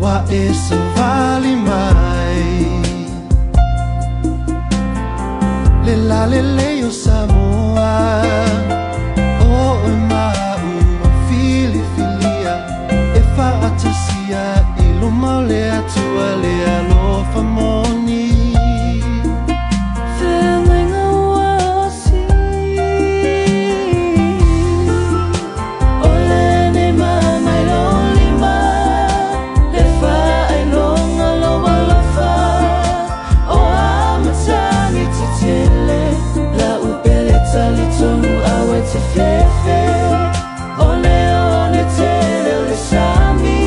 Ua e savali mai Le lalelei o Samoa O oe ma a'u ua filifilia E fa'atasia i luma o le Atua le alofa moni. Feagaiga ua osi O lenei ma mai lou lima Le fa'ailoga lou alofa O a matagi tetele La'u pele talitonu auē te fefe O le one tele o le sami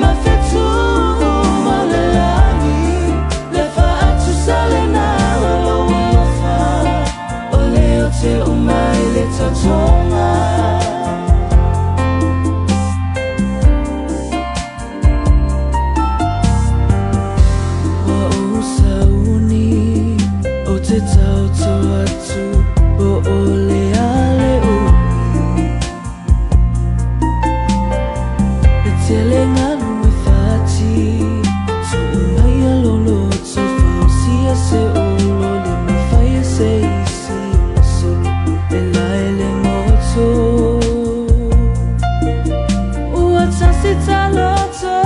Ma fetu'u ma o le lagi Le fa'atusa lena o lou alofa O le o te umai le tautoga. Ua ou sauni o te taoto atu po o le a le umi E tele galu e fati Tu'u mai a lou loto Fausia se olo Le mafai e se isi ona solo E lae le goto Ua tasi taloto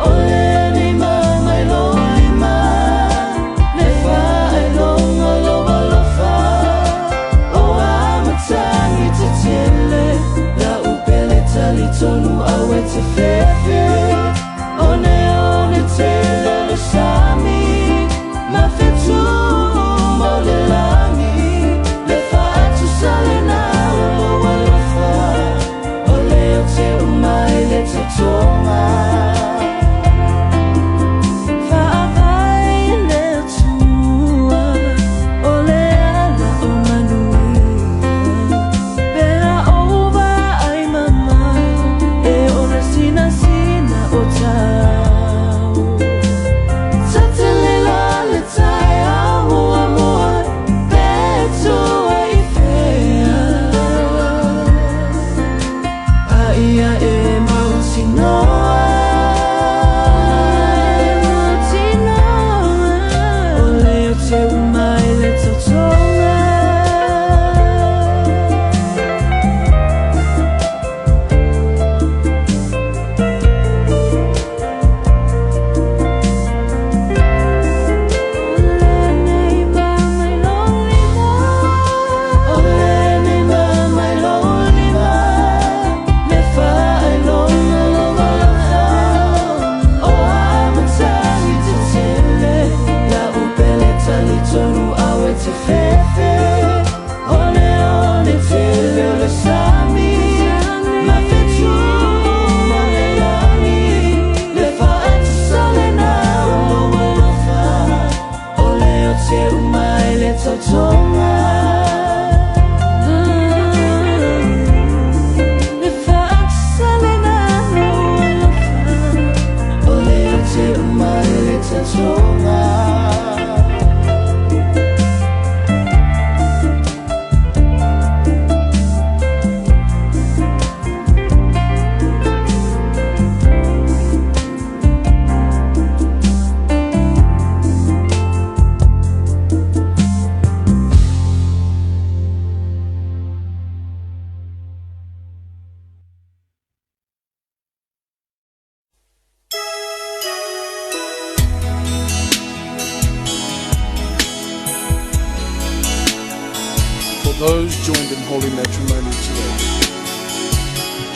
O lenei ma mai lou lima Le fa'ailoga lou alofa O a matagi tetele La'u pele talitonu auē te fefe O le one tele o le sami Ma fetu'u ma o le lagi Le fa'atusa lena o lou alofa O le o te umai le tautoga Fa'avae le Atua O le ala o manuia Pe a ou vaai mamao E ona sinasina o tau Tatelela le taeao muamua Pe tua i fea A ia e mautinoa O le o te umai le tautoga. O lenei ma mai lou lima O lenei ma mai lou lima Le fa'ailoga lou alofa O a matagi tetele La'u pele talitonu auē te fefe O le one tele o le sami Ma fetu'u ma o le lagi Le fa'atusa lena o lou alofa O le o te umai le tautoga Le fa'atusa lena lou alofa O le o te umai le tautoga. For those joined in holy matrimony today,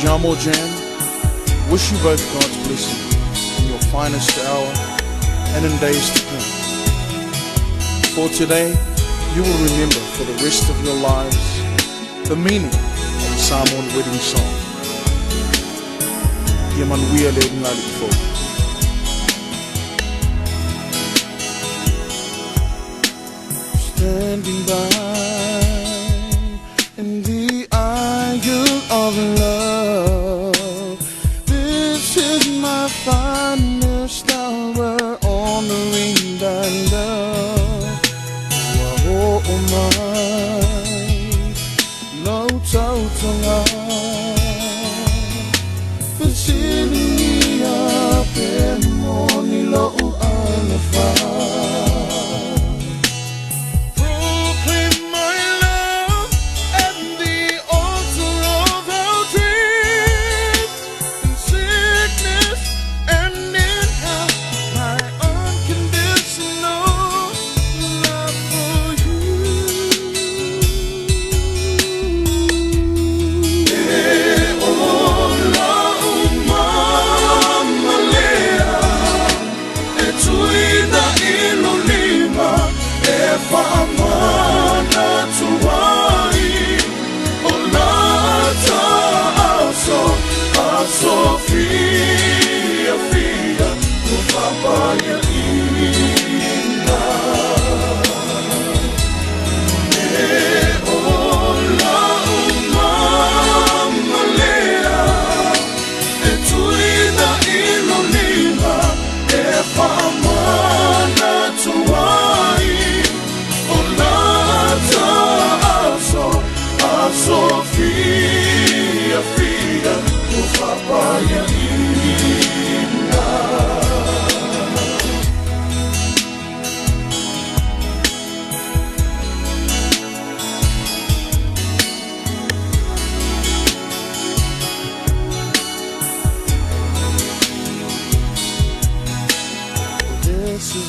Jamor Jam, wish you both God's blessing in your finest hour and in days to come. For today, you will remember for the rest of your lives the meaning of the Samoan wedding song. Ia manuia le ulugalii fou. Standing by in the aisle of love. This is my finest hour, honoring thy love. Ua o'o mai lau tautoga.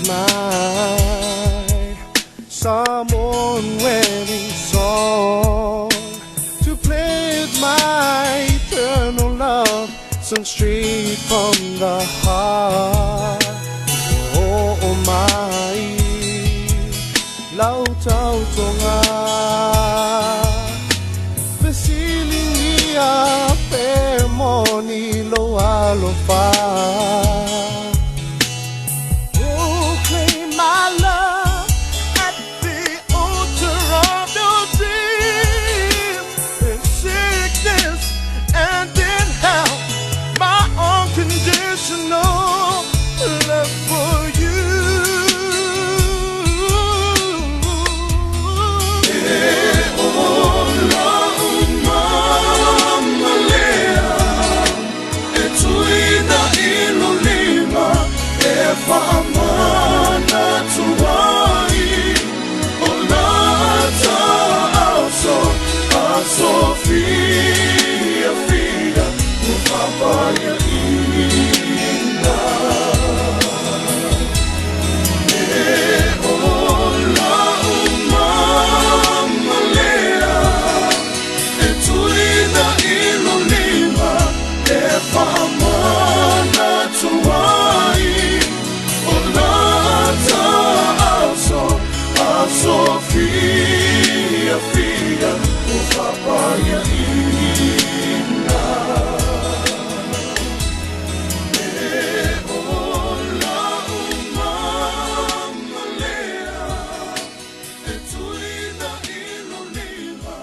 is my Samoan wedding song to pledge my eternal love, sung straight from the heart. Oh, oh my, lau tautoga. Fesiligia pe moni lou alofa. Proclaim my love at the altar of your dreams. In sickness and in health, my unconditional love for you. E tuina i lou lima e faamanatu ai o lata aso aso fiafia ua faapaiaina. E o la'u mama lea e tuina i lou lima e faamanatu ai o lata aso aso fiafia ua faapaiaina. E o la'u mama lea e tuina i lou lima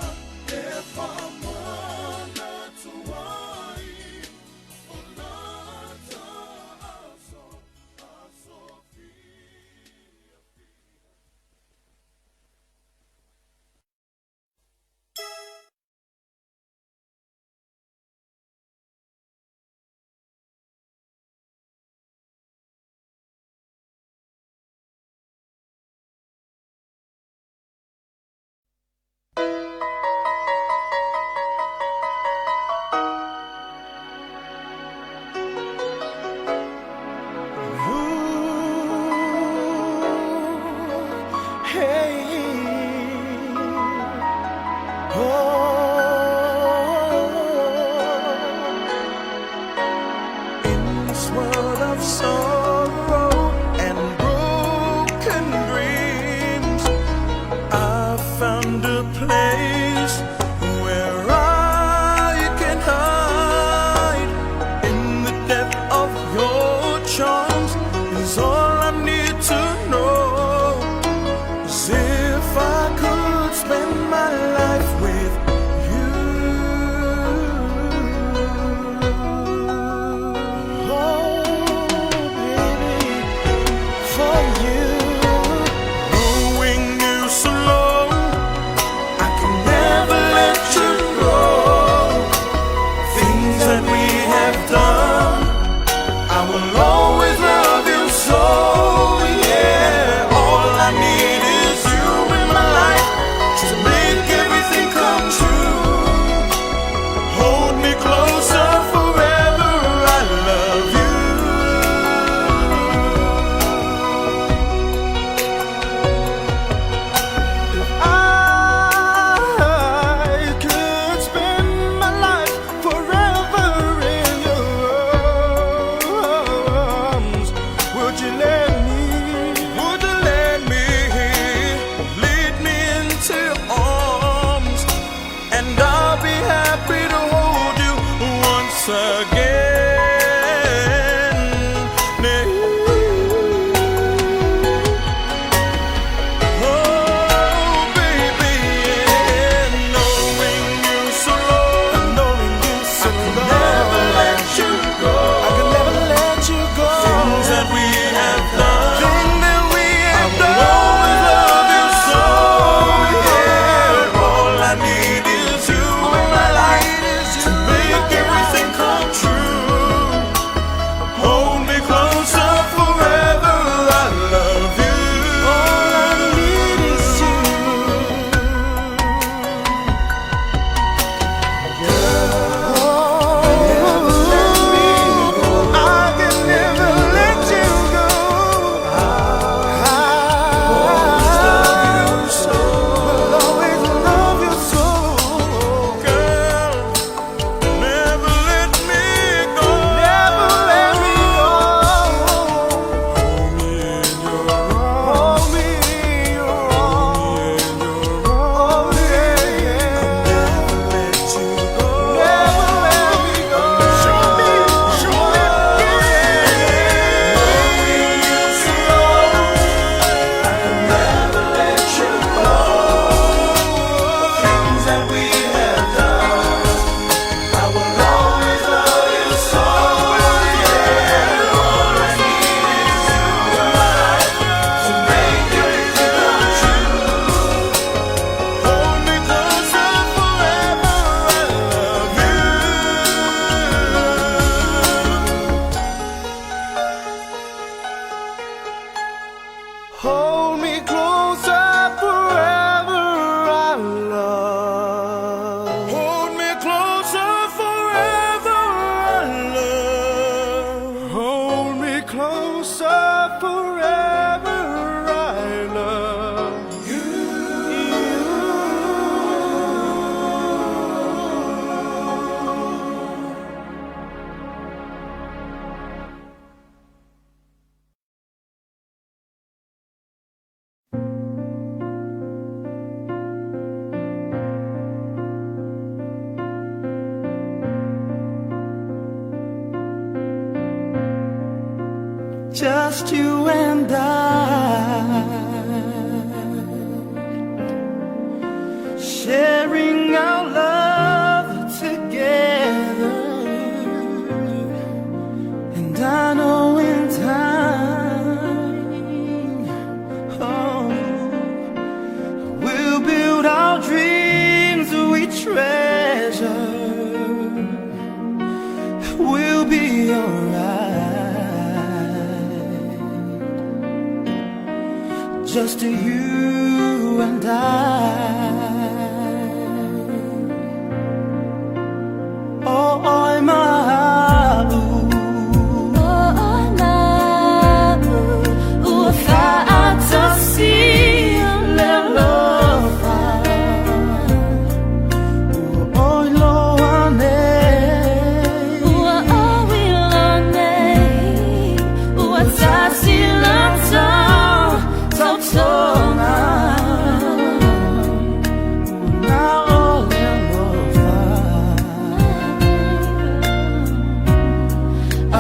e faamanatu ai o lata aso aso fiafia. Hey, oh. In this world of sorrow and broken dreams, I found a place where I can hide. In the depth of your charms is all I need to know. As if I could spend my life with you. Oh, baby, for you. Knowing you so long, I can never let you go. Things that we have done, I will always love you so. Yeah, all I need is you in my life to make everything come true. Hold me closer forever. I love you. If I could spend my life forever in your arms, would you let me? Would you let me lead me into your arms, and I'll be happy to hold you once again. Oh, baby, yeah, knowing you so long, Knowing you so I can never let you go. I can never let you go. Things that we have done. Thing that we have I will always love you so, yeah. All I need is you in my life to make everything come true. Just you and I, sharing our love together. And I know in time, oh, we'll build our dreams we treasure. We'll be alright. Just you and I. Oh, oh, my O fa'atasi le alofa. Oh, loa nei. Ua ʻauila nei, ua tasi le tautoga. Na o le alofa.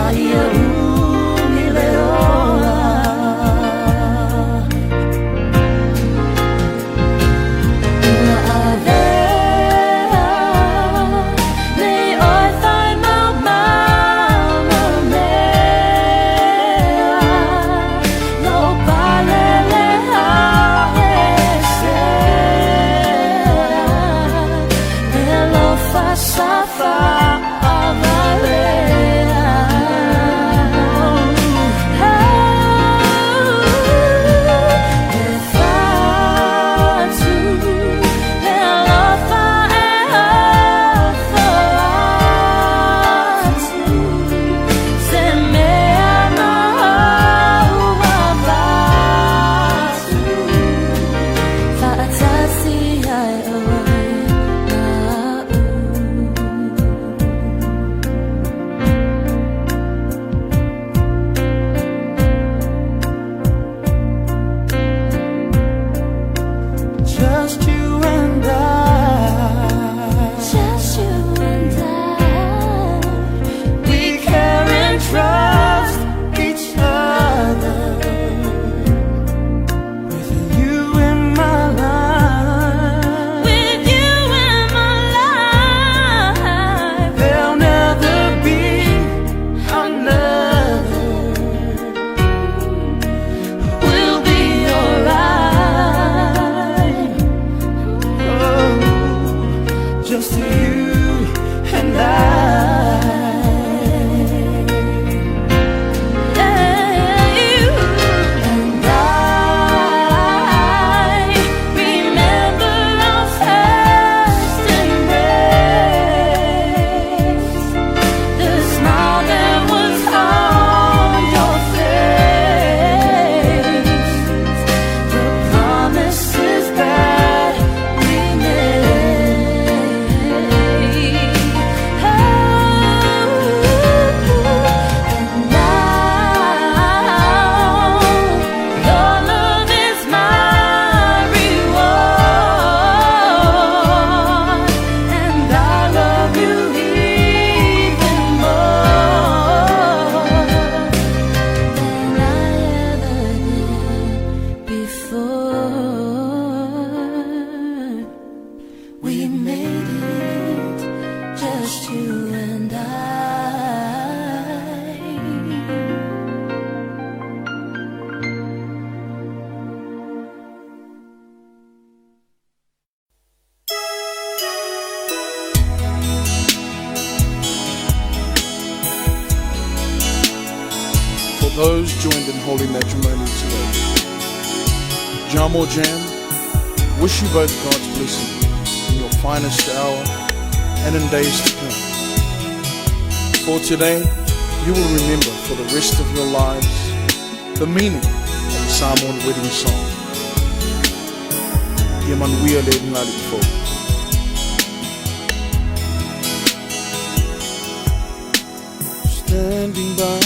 Aia umi le ola. Ua avea nei oe fai maumau mea, lou palele auesea, le alofa sa fa'avalea. E fatu le alofa e oso atu, se mea na ua avatu, fa'atasi ai oe ma a'u. Just you and I. Just you and I. We care and trust each other. With you in my life, With you in my life, there'll never be another. we'll be alright. Oh, just you and I. You and I remember our first embrace, the smile that was on your face, the promises that we made. Oh, and now your love is my reward, and I love you even more than I ever did before. We made it, just you and I. For those joined in holy matrimony today, Jamo Jam, wish you both God's blessing in your finest hour and in days to come. For today, you will remember for the rest of your lives the meaning of the Samoan wedding song. Ia manuia le ngali fou. Standing by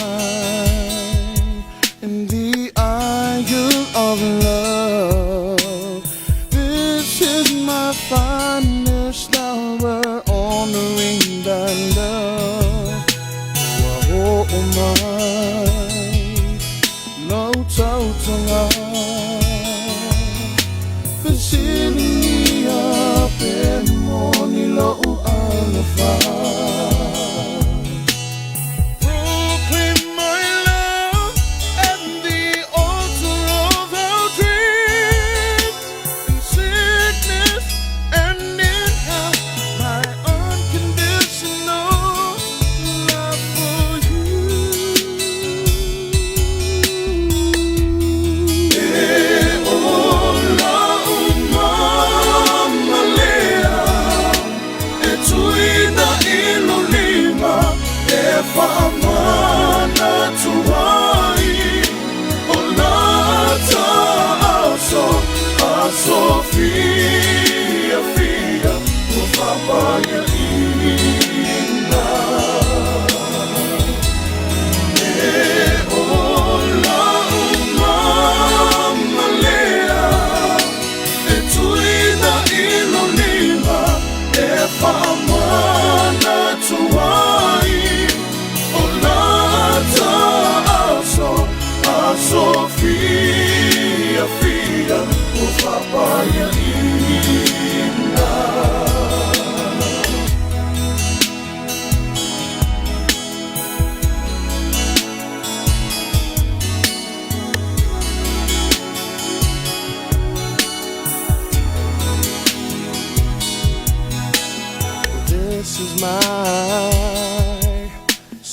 in the aisle of love. This is my finest hour, honoring thy love. Ua o mai,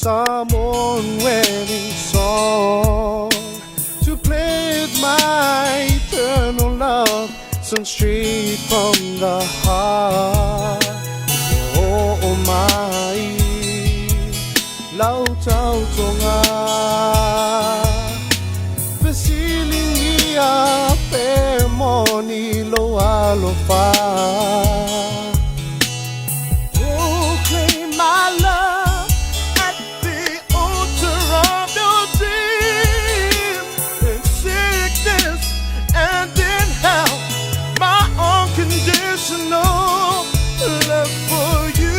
Samoan wedding song to pledge my eternal love, sung straight from the heart. Oh, my, lau tautoga. Fesiligia pe moni lo alofa. Proclaim my love at the altar of your dreams. In sickness and in health, my unconditional love for you.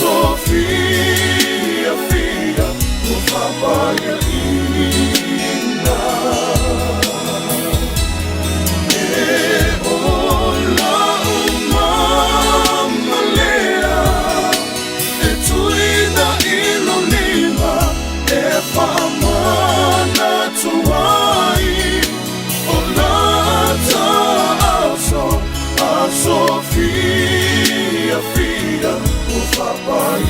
Sofia, fia, o papai Sofia, fia, o papai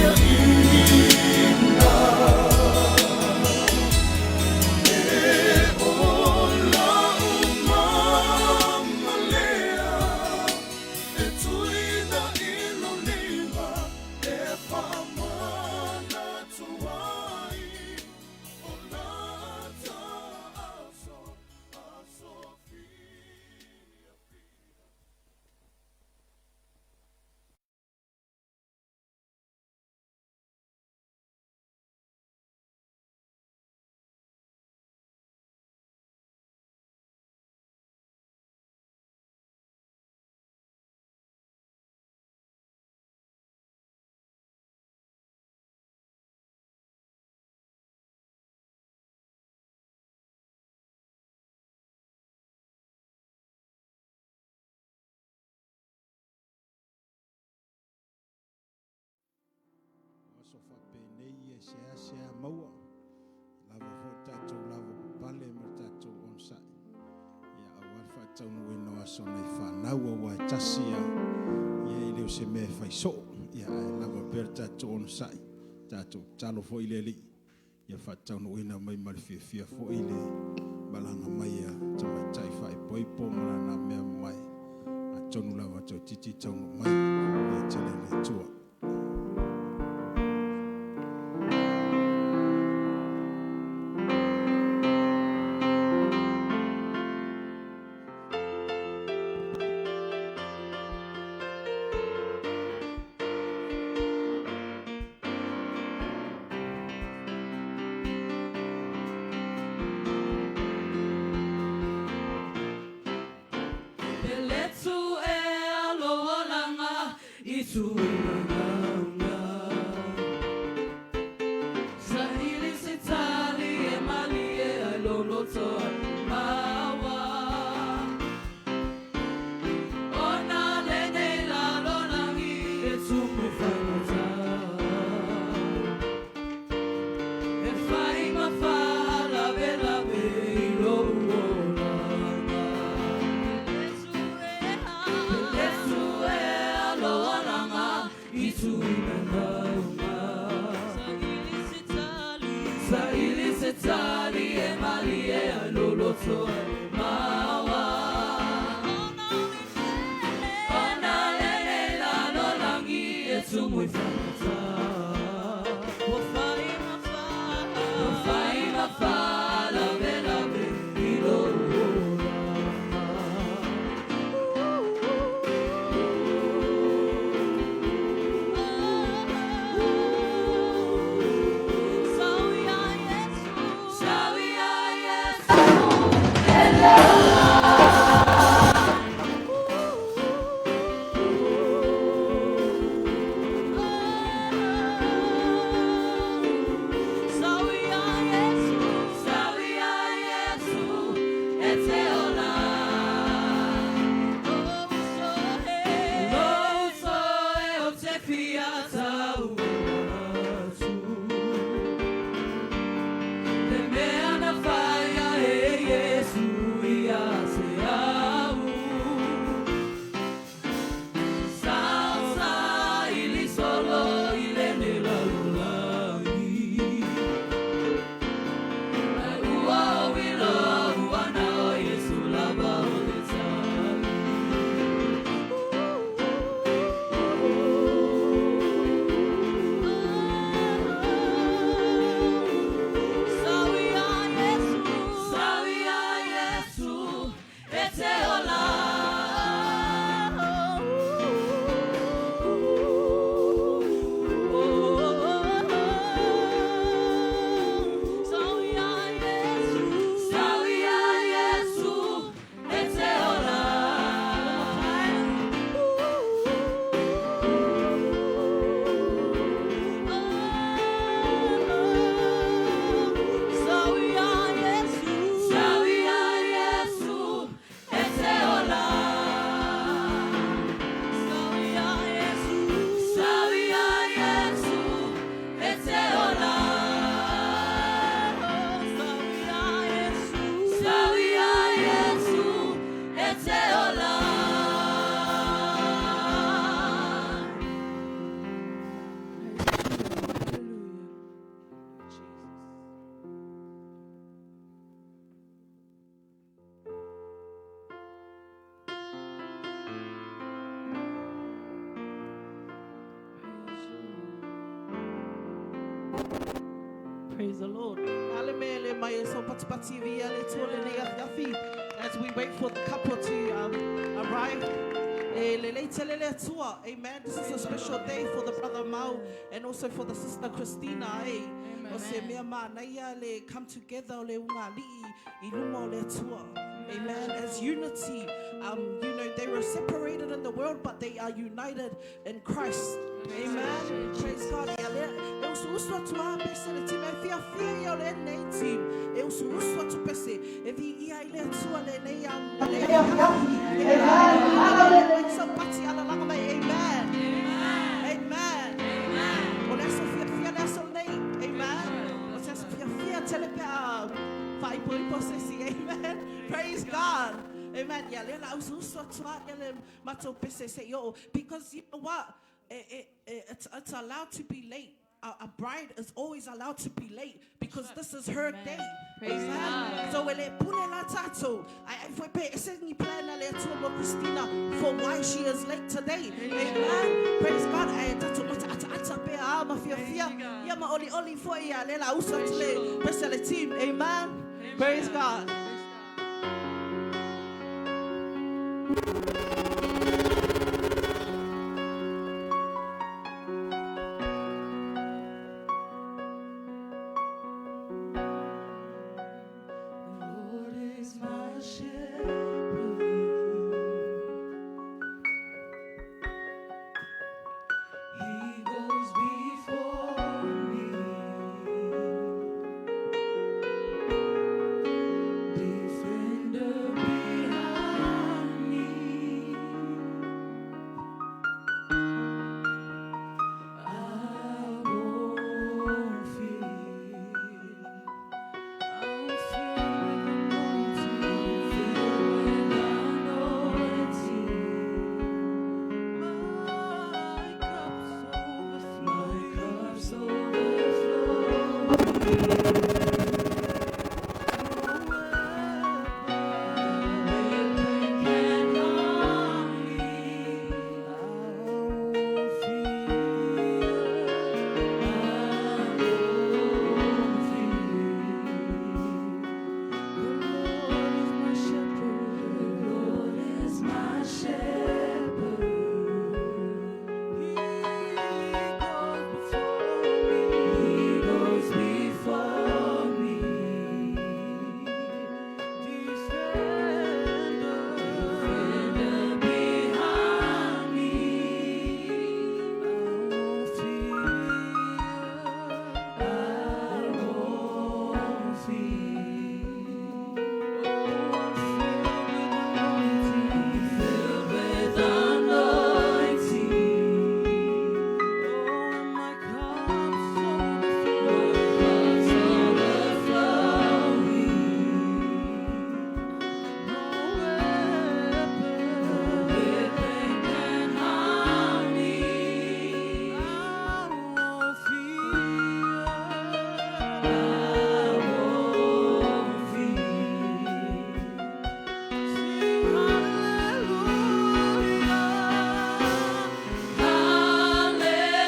Aso faapenei e seasea maua lava foi tatou lava papale ma le tatou onosai ia auā le faataunuuina o aso nai fanau auā e tasi ia ia e le o se mea e fai soo ia ae lava pea le tatou onosai tatou tatalo foi i le Alii ia faataunuuina mai ma le fiafia foi le malaga mai a tamaitai faaipoipo ma lana mea mamae atonu lava toeitiiti taunuu mai ia tele le Atua. Praise the Lord. Ale me le mai e so patipati via le tua le nei afi as we wait for the couple to arrive. E le lei tele le atua. Amen. This is a special day for the brother Mau and also for the sister Christina. Eh. O se mea mānaia le come together o le unga li'i i luma o le atua. Amen. As unity, they were separated in the world, but they are united in Christ. Amen. Praise God. Ia le, e usu usu atu a pese le team. E fia fia ia o le nei team. E usu usu atu pese. E vi ia i le atua le nei am. Le Amen. Ala le le sa pati ala langa mai. Amen. Amen. Amen. O le aso fia fia le aso nei. Amen. O se aso fia fia tele pe a whaipo ipo sesi. Amen. Praise God. Amen. Ia le la usu usu atu a ia le matou pese se i o. Because you know what? It's allowed to be late. A bride is always allowed to be late because this is her day. Praise Amen. God. So ele pule la tatou. Ai ai foi pe ese ni plan ale atua mo Christina for why she is late today. Amen. Praise God. Ai tatou mata ata ata pe a ma fia fia. Ia ma oli oli foi ia le la usa tele pese le team. Amen. Praise God. The Lord is my shepherd. He goes before me. Defender behind me. I won't fear. I'm filled with anointing, My cup's overflowing. No weapon can harm me. I won't fear. I won't fear. The Lord is my shepherd. The Lord is my shepherd. He goes before me. He goes before me. Defender, defender behind me. I won't fear. I won't fear. Oh, I'm filled with anointing. Oh, and my cup's overflowing. No weapon can harm me. I won't fear. I won't fear. Sing hallelujah. Hallelujah.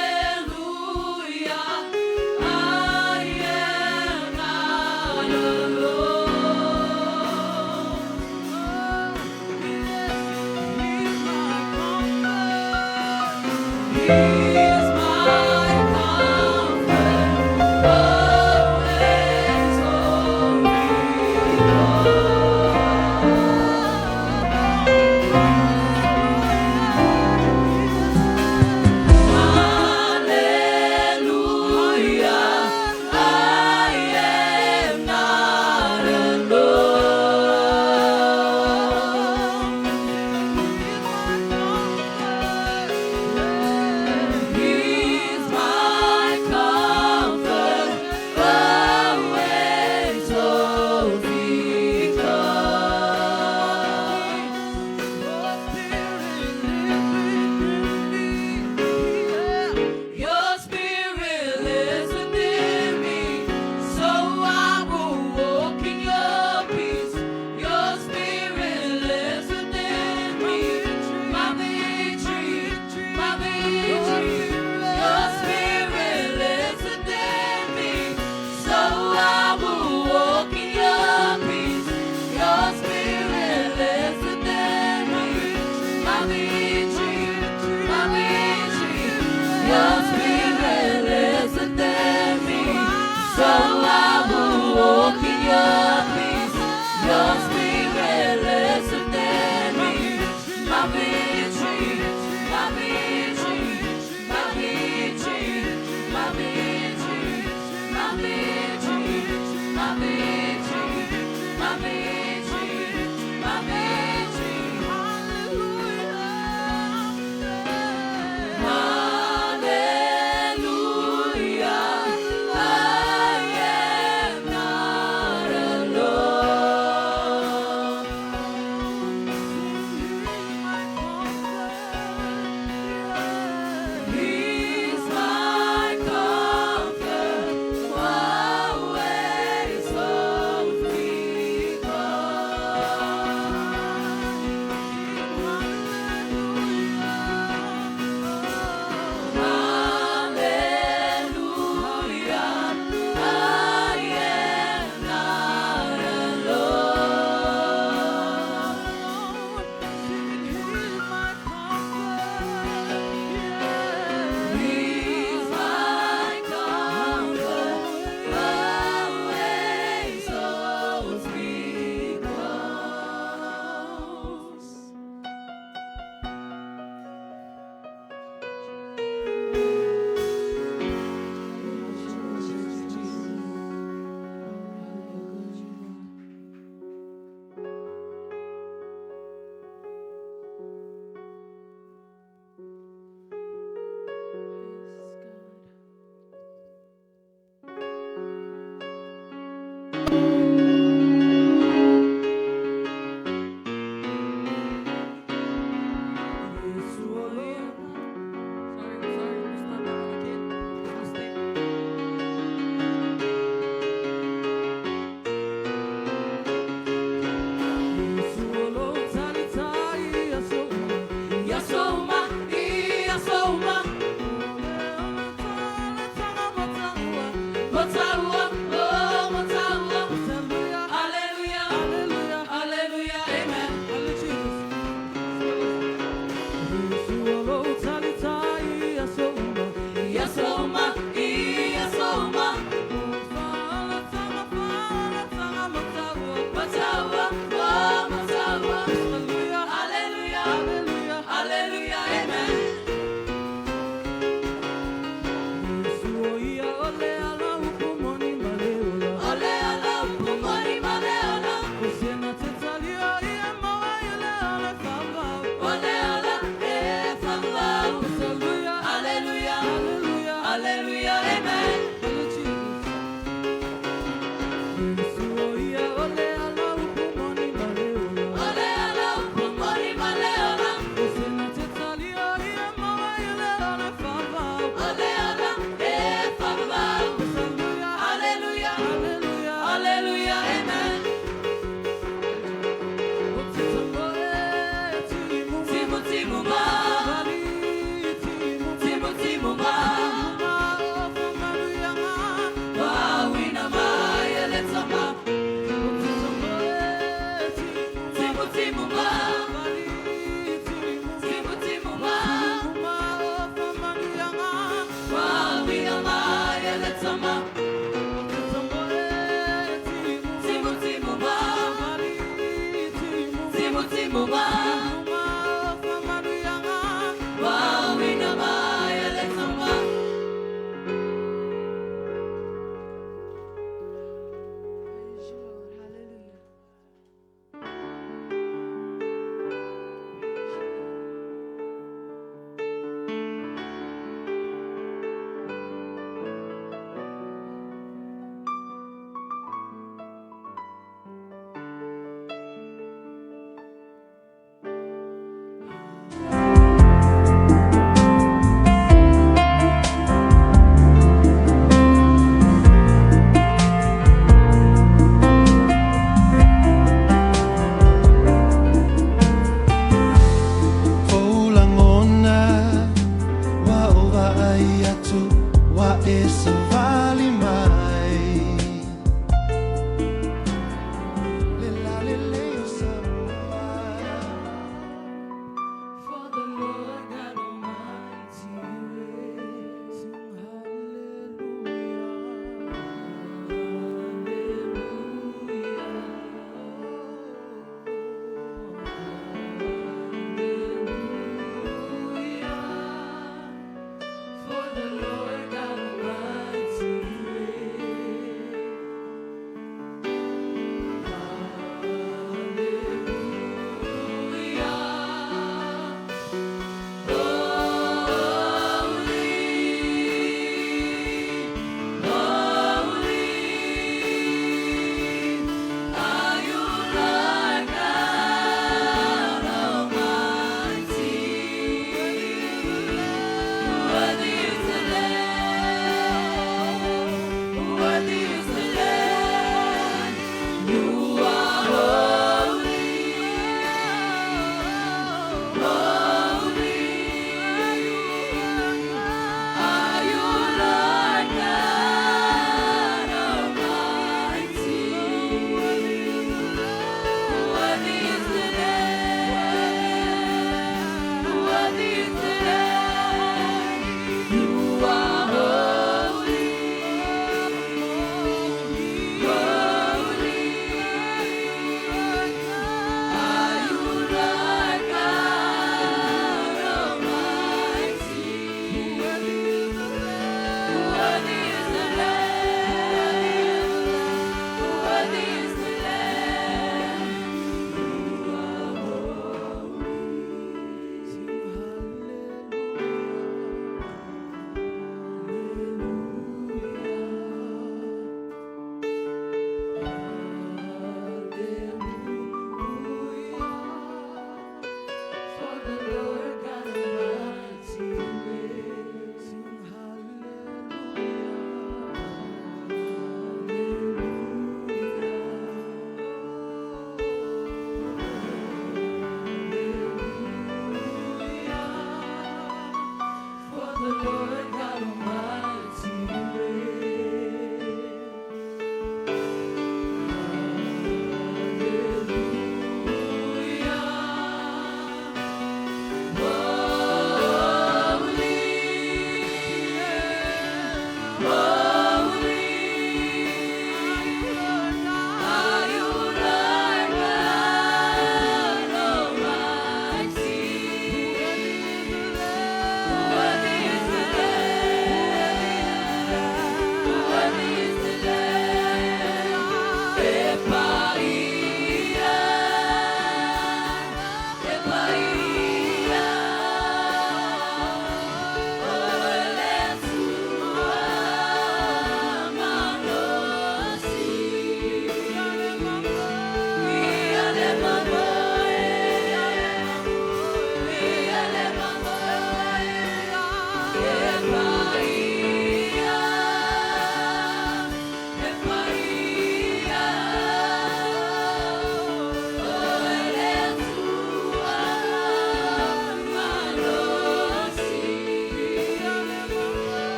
I am not alone. Oh, yes, He's my comfort. He is my comfort. Always hold me Hallelujah, I am not alone.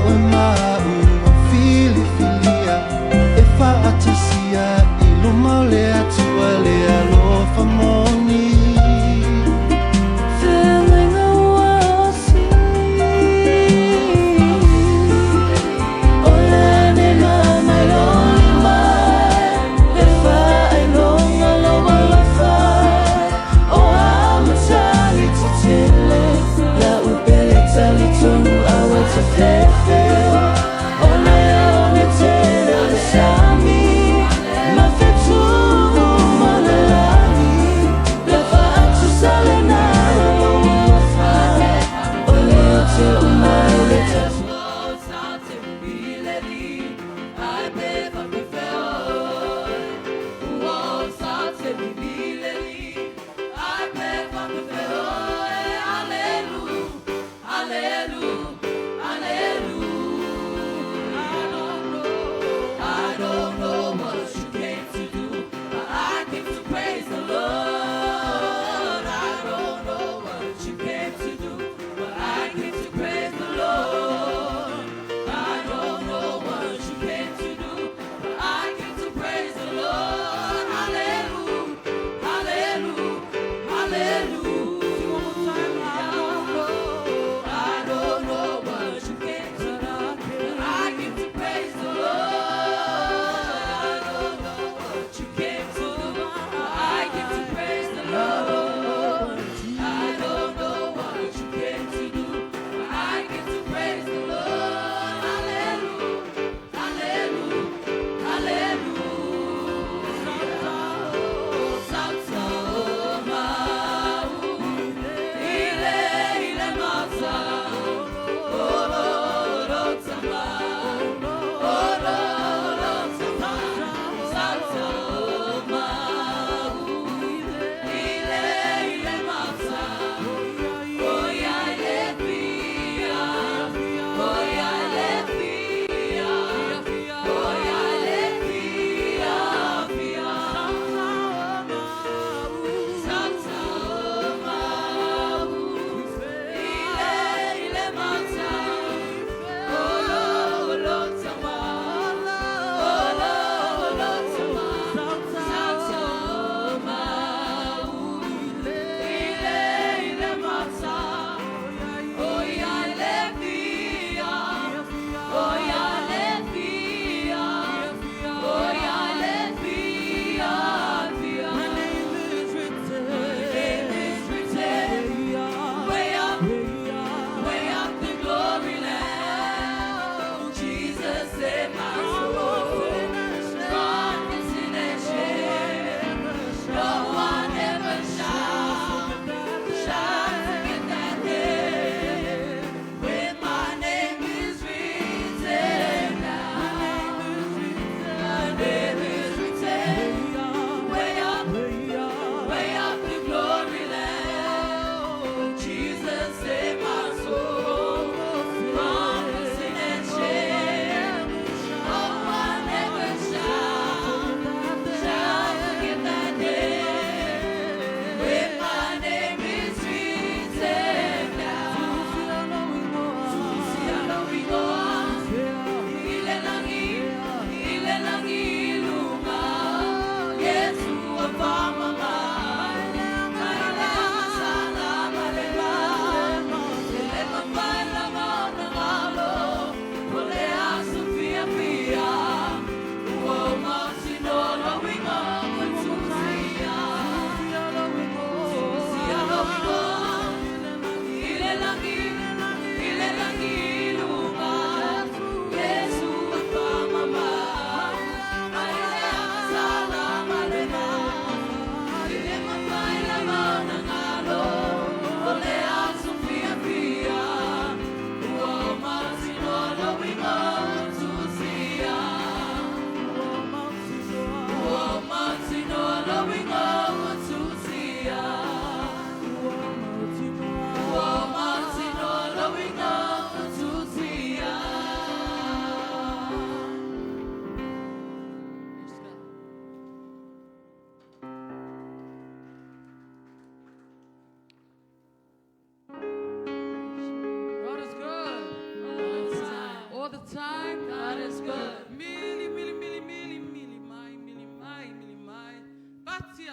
oe ma'u ua filifilia e fa'atasia i luma o le Atua le alofa moni. Feagaiga ua osi. O lenei ma mai lou lima, le faailoga lou alofa. O amatagi tetele, la'u pele talitonu aua te fefe.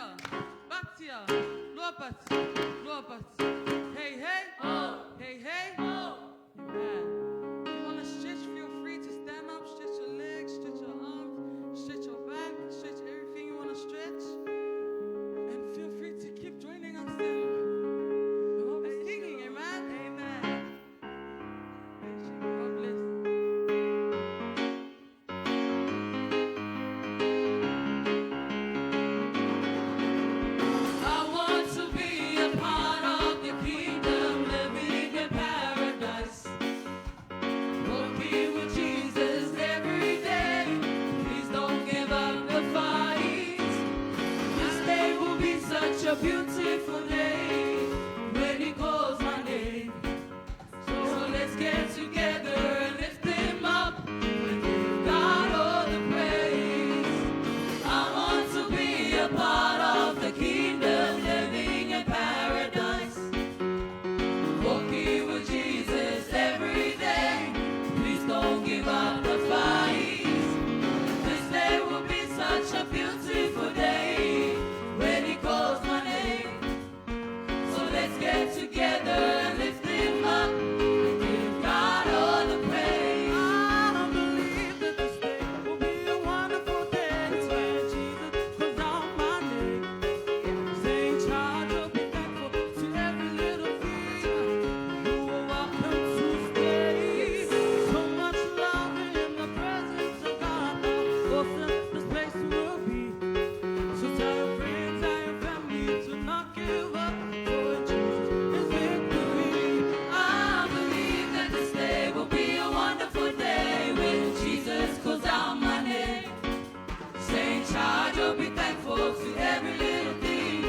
Batia, batia, lua bati, lua bati. Hey, hey, oh. Hey, hey, oh. Amen. If you want to stretch, feel free to stand up, stretch your legs, stretch your arms, stretch your back, stretch everything you want to stretch. And feel free to keep joining us in what we're singing. Amen. Amen. God bless. I want to be a part of the kingdom, living in paradise. Walking with Jesus every day. Please don't give up the fight. This day will be such a beautiful day when He calls my name. So let's get together and lift Him up and give God all the praise. I want to be a part of the kingdom, living in paradise. Walking with Jesus every day. Please don't give up the fight. This day will be such a beautiful day when He calls my name. So let's get together and lift Him up and give God all the praise. I believe that this day will be a wonderful day when Jesus calls out my name. Saying, child, you'll be thankful to every little thing. You are welcome to stay. So much love in the presence of God. How awesome this place will be. So tell your friends and your family to not give up, for in Jesus is victory. I believe that this day will be a wonderful day when Jesus calls out my name. Saying, child, you'll be thankful to every little thing.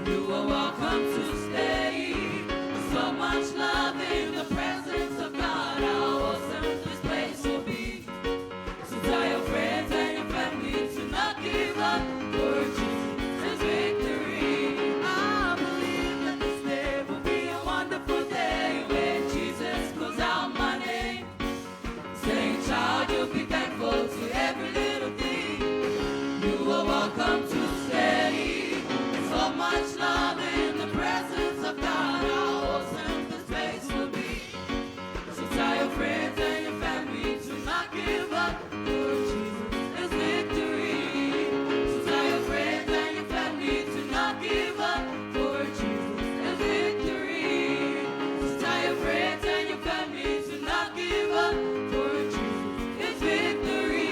You are welcome to stay. So much love in the presence of God. How awesome this place will be. So tell your friends and your family to not give up, for Jesus is victory. I believe that this day will be a wonderful day when Jesus calls out my name. Saying, child, you'll be thankful to every little thing. You are welcome to stay. So much love in the presence of God. How awesome this place will be. So tell your friends and your family to not give up, for Jesus is victory. So tell your friends and your family to not give up, for Jesus is victory. So tell your friends and your family to not give up, for Jesus is victory.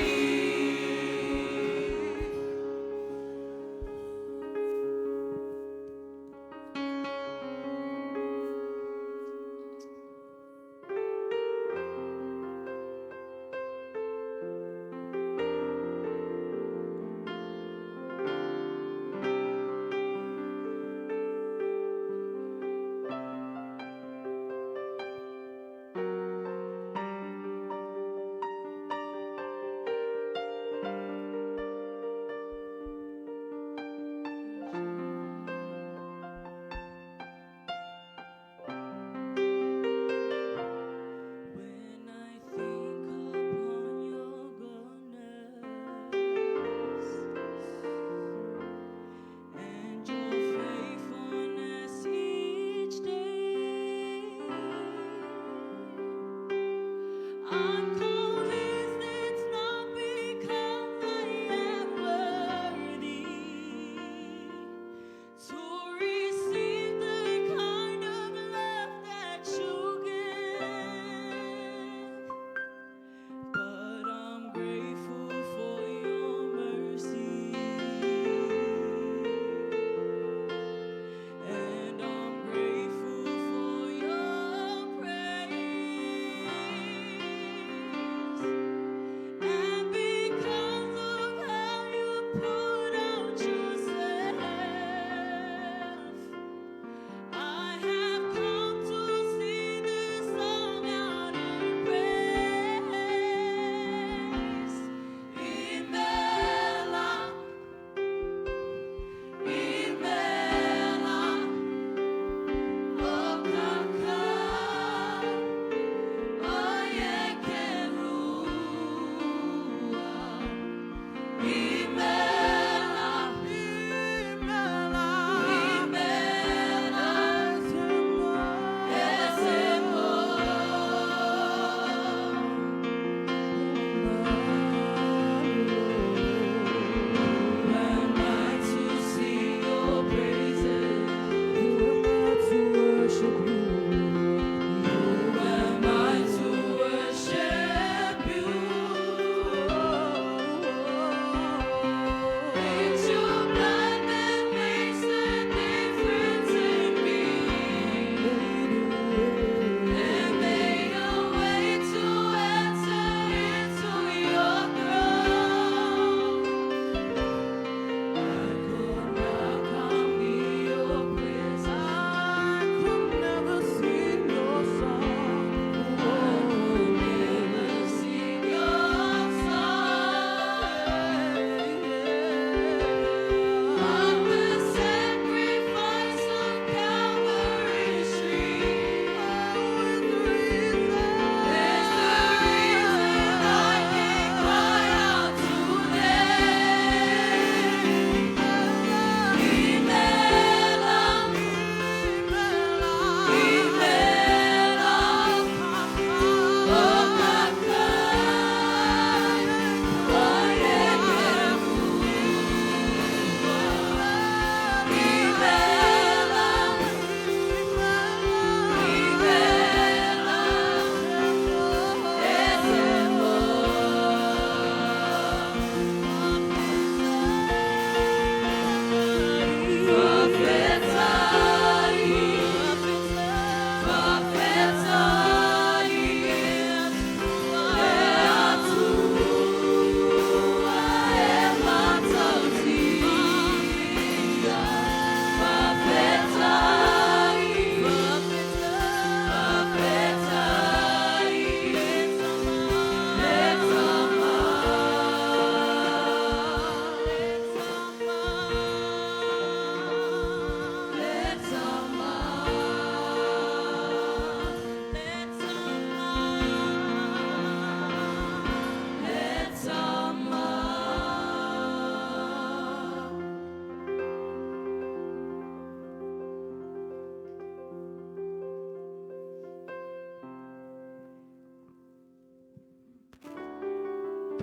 When I think upon your goodness and your faithfulness each day, I'm convinced it's not because I am worthy to receive the kind of love that you give, but I'm grateful for your mercy, and I'm grateful for your praise.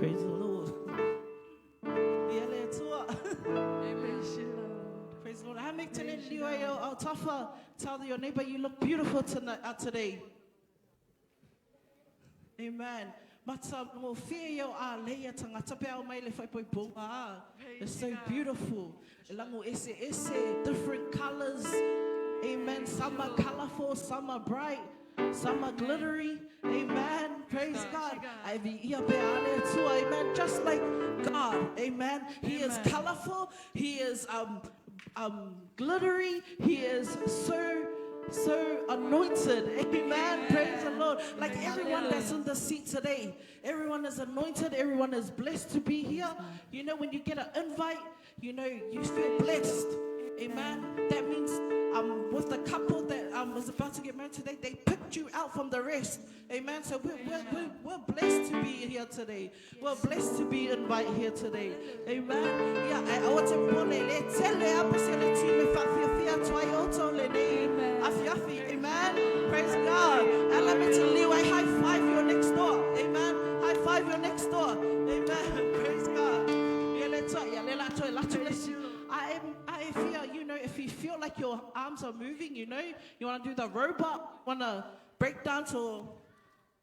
Praise the Lord. Ia le Atua. Praise you, Lord. Praise the Lord. I make tele liwa i au tafa. Tell your neighbor you look beautiful tonight, today. Amen. Mata mo fia i au a leia tangata pe au mai le whaipoi ponga a. It's so beautiful. E lango ese ese, different colors. Amen. Some are colorful, some are bright, some are glittery. Amen. Praise God. Ai vi ia pe ale atua. Amen. Just like God. Amen. He is colorful. He is glittery. He is so anointed. Amen. Praise the Lord. Like everyone that's in the seat today, everyone is anointed. Everyone is blessed to be here. You know, when you get an invite, you know, you feel blessed. Amen. That means with the couple that was about to get married today, they picked you out from the rest. Amen. So we're blessed to be here today. We're blessed to be invited here today. Amen. Yeah, I want to pole le tele apese le ti me fa fia fia toi oto le nei. Afiafi. Amen. Praise God. And let me tell you, I high five your next door. Amen. High five your next door. Amen. Praise God. Yeah, let's yeah, le la toi la toi. I feel, you know, if you feel like your arms are moving, you know, you want to do the robot, want to break dance or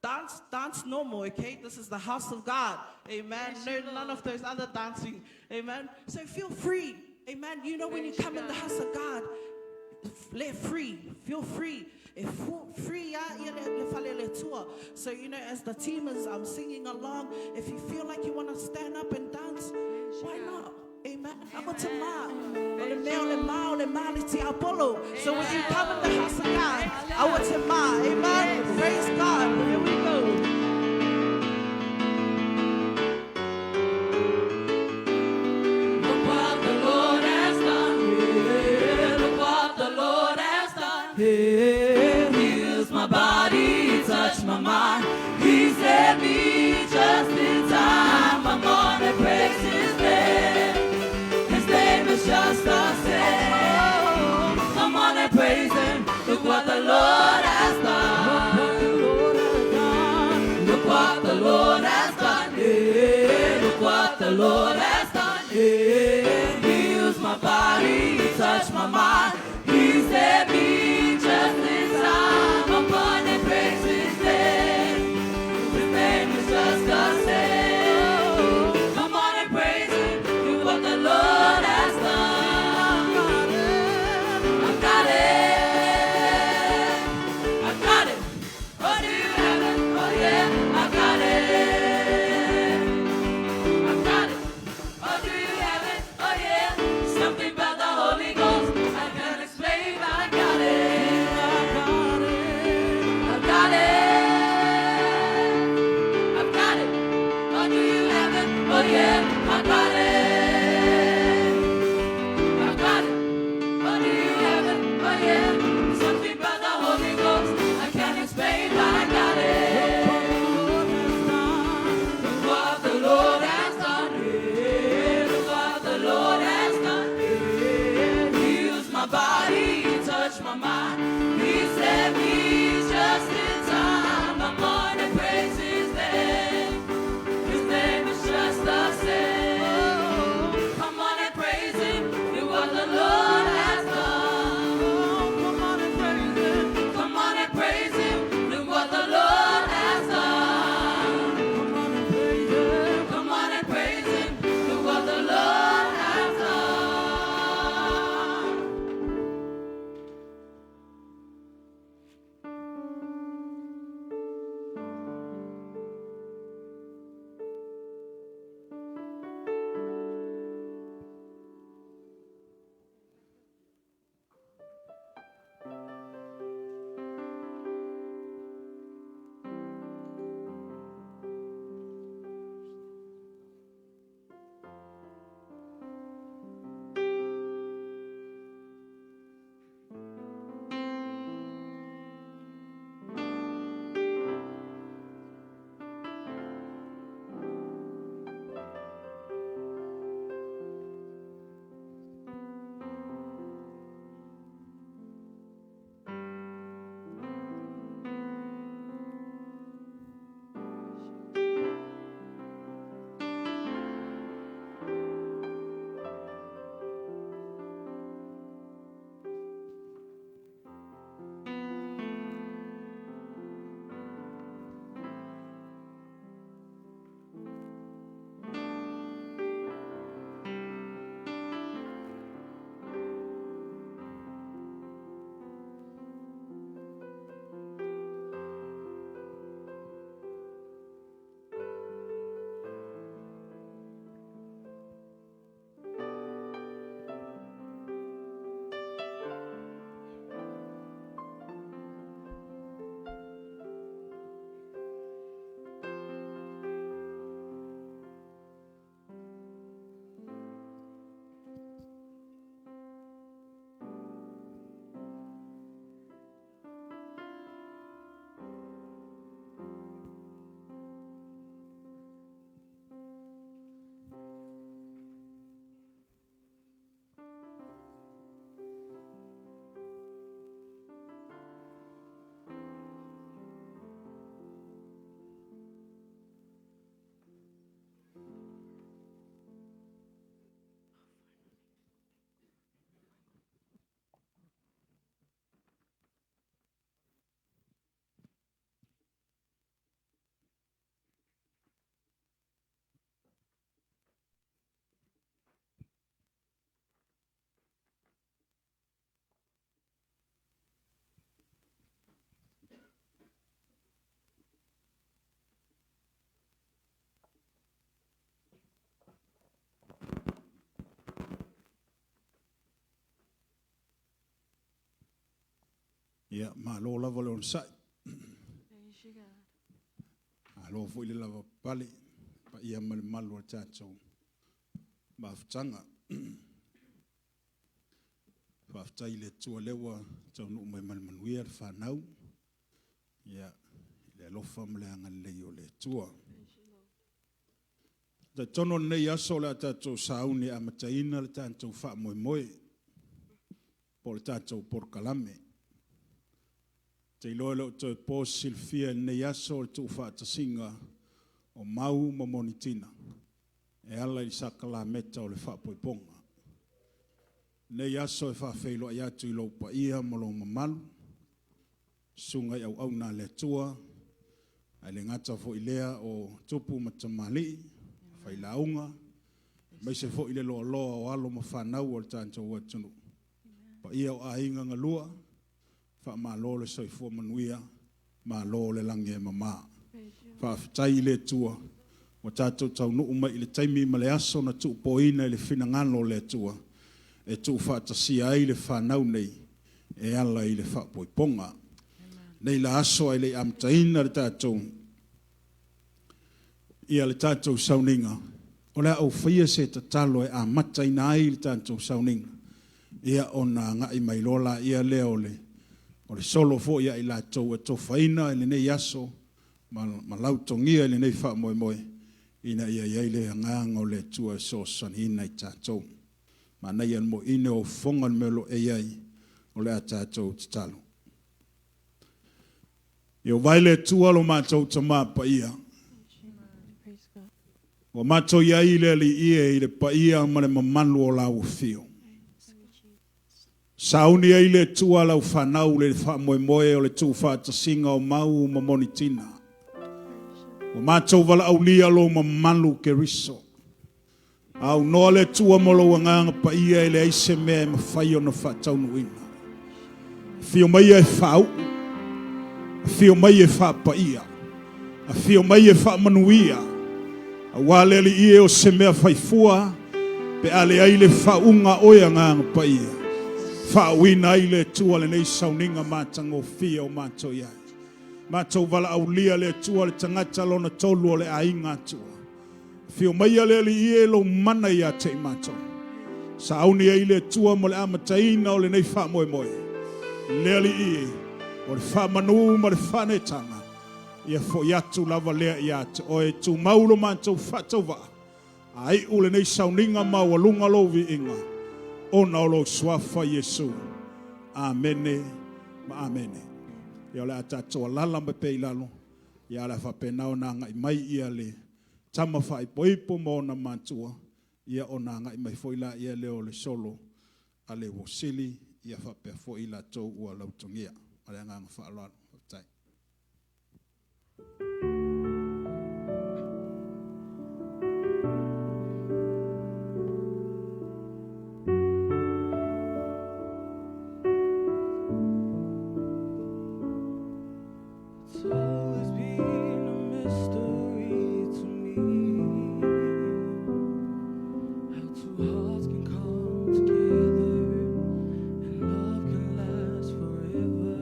dance normal, okay? This is the house of God, amen. No, none of those other dancing, amen. So feel free, amen. You know, when you come in the house of God, let free, feel free. Free, so, you know, as the team is singing along, if you feel like you want to stand up and dance, why not? Amen. So when you come in the house of God, I want to ma. Amen. Praise God. Here we go. Look what the Lord has done. Yeah. Look what the Lord has done. Yeah. Heals my body, touched my mind. He set me just in time. I'm gonna praise His name. His name is just the same. Come on and praise Him. Look what the Lord has done. Look what the Lord has done. Yeah. Look what the Lord has done. Yeah. Heals my body, touched my mind. He set me just in time. I'm gonna praise His name. His name is just the same. Come on and praise Him. Look what the Lord has done. I got it. I got it. Oh, do you have it? Oh, yeah. I got it. I got it. Oh, do you have it? Oh, yeah. Something about the Holy Ghost. I can't Ia, malo lava le onosai. Malo foi le lava pale, paia ma le malu o le tatou mafutaga. Faafetai i le Atua o lea ua taunuu mai ma le manuia le fanau, ia, i le alofa ma le agalelei o le Atua. E talitonu o lenei aso o le a tatou sauni e amataina le tatou faamoemoe po o le tatou polokalame. Ou te iloa e le o toe po se silafia i lenei aso le tuufaatasiga o Mau ma Monitina e ala i le sakalameta o le faaipoipoga. O lenei aso e faafeiloai atu i lou paia ma lou mamalu, susuga i auauna a le Atua, ae le gata foi i lea o tupu ma tamalii, failauga, aemaise foi le loaloa o alo ma fanau a le tatou atunuu, paia o aiga na lua, faamalo le soifua manuia, malo le lagi e mama. Faafetai i le Atua ua tatou taunuu mai i le taimi ma le aso na tuupoina i le finagalo o le Atua e tuufaatasia ai le fanau nei e ala i le faaipoipoga. Nei la aso ae le i amataina le tatou ia le tatou sauniga, o le a ou faia se tatalo e amataina ai le tatou sauniga, ia ona agai mai loa lea o le solo foi a i latou ua atofaina i lenei aso ma lautogia i lenei faamoemoe, ina ia i ai le agaga o le Atua e fesoasoaniina i tatou. Manaia le moeina o fofoga le mea o lo o e i ai, o le a tatou tatalo. Ieova e le Atua lo matou Tama Paia, ua matou i ai le Alii e i le paia ma le mamalu o lau afio. Sauni ai le Atua lau fanau le faamoemoe o le tuufaatasiga o Mau ma Monitina. Ua matou valaaulia lou mamalu Keriso. Aunoa le Atua ma lou agaga paia e leai se mea e mafai ona faataunuuina. Afio mai e faauu, afio mai e faapaia, afio mai e faamanuia, aua le Alii e o se mea faifua pe a leai le faauuga a oe agaga paia. Faauuina ai le Atua lenei sauniga matagofie o matou i ai. Matou valaaulia le Atua le tagata lona tolu o le aiga Atua. Afio maia le Alii e lou mana ia te i matou. Sauni ai le Atua mo le amataina o lenei faamoemoe. Le Alii e, o le faamanu ma le faaneetaga, ia foi atu lava lea ia te oe. Tumau lo matou faatauvaa, a iu lenei sauniga maualuga lou viiga, ona o lou suafa Iesu. Amene ma amene. Ia o le a tatou alaala mai pea i lalo, ia o le a faapena ona agai mai ia le tama faaipoipo ma ona matua, ia ona agai mai foi laia lea o le solo a le uo sili, ia faapea foi i latou ua lautogia. Ma le agaga faaaloalo. Faafetai. It's always been a mystery to me how two hearts can come together and love can last forever.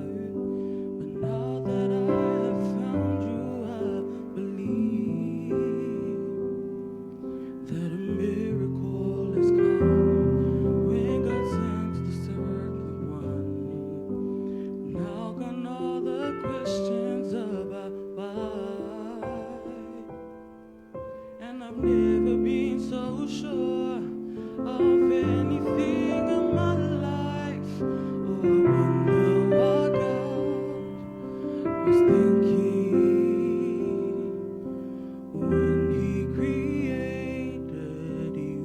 But now that I have found you, I believe that a miracle has come when God sent the seventh one. Now gone all the questions about why, and I've never been so sure of anything in my life. Oh, I wonder what God was thinking when He created you.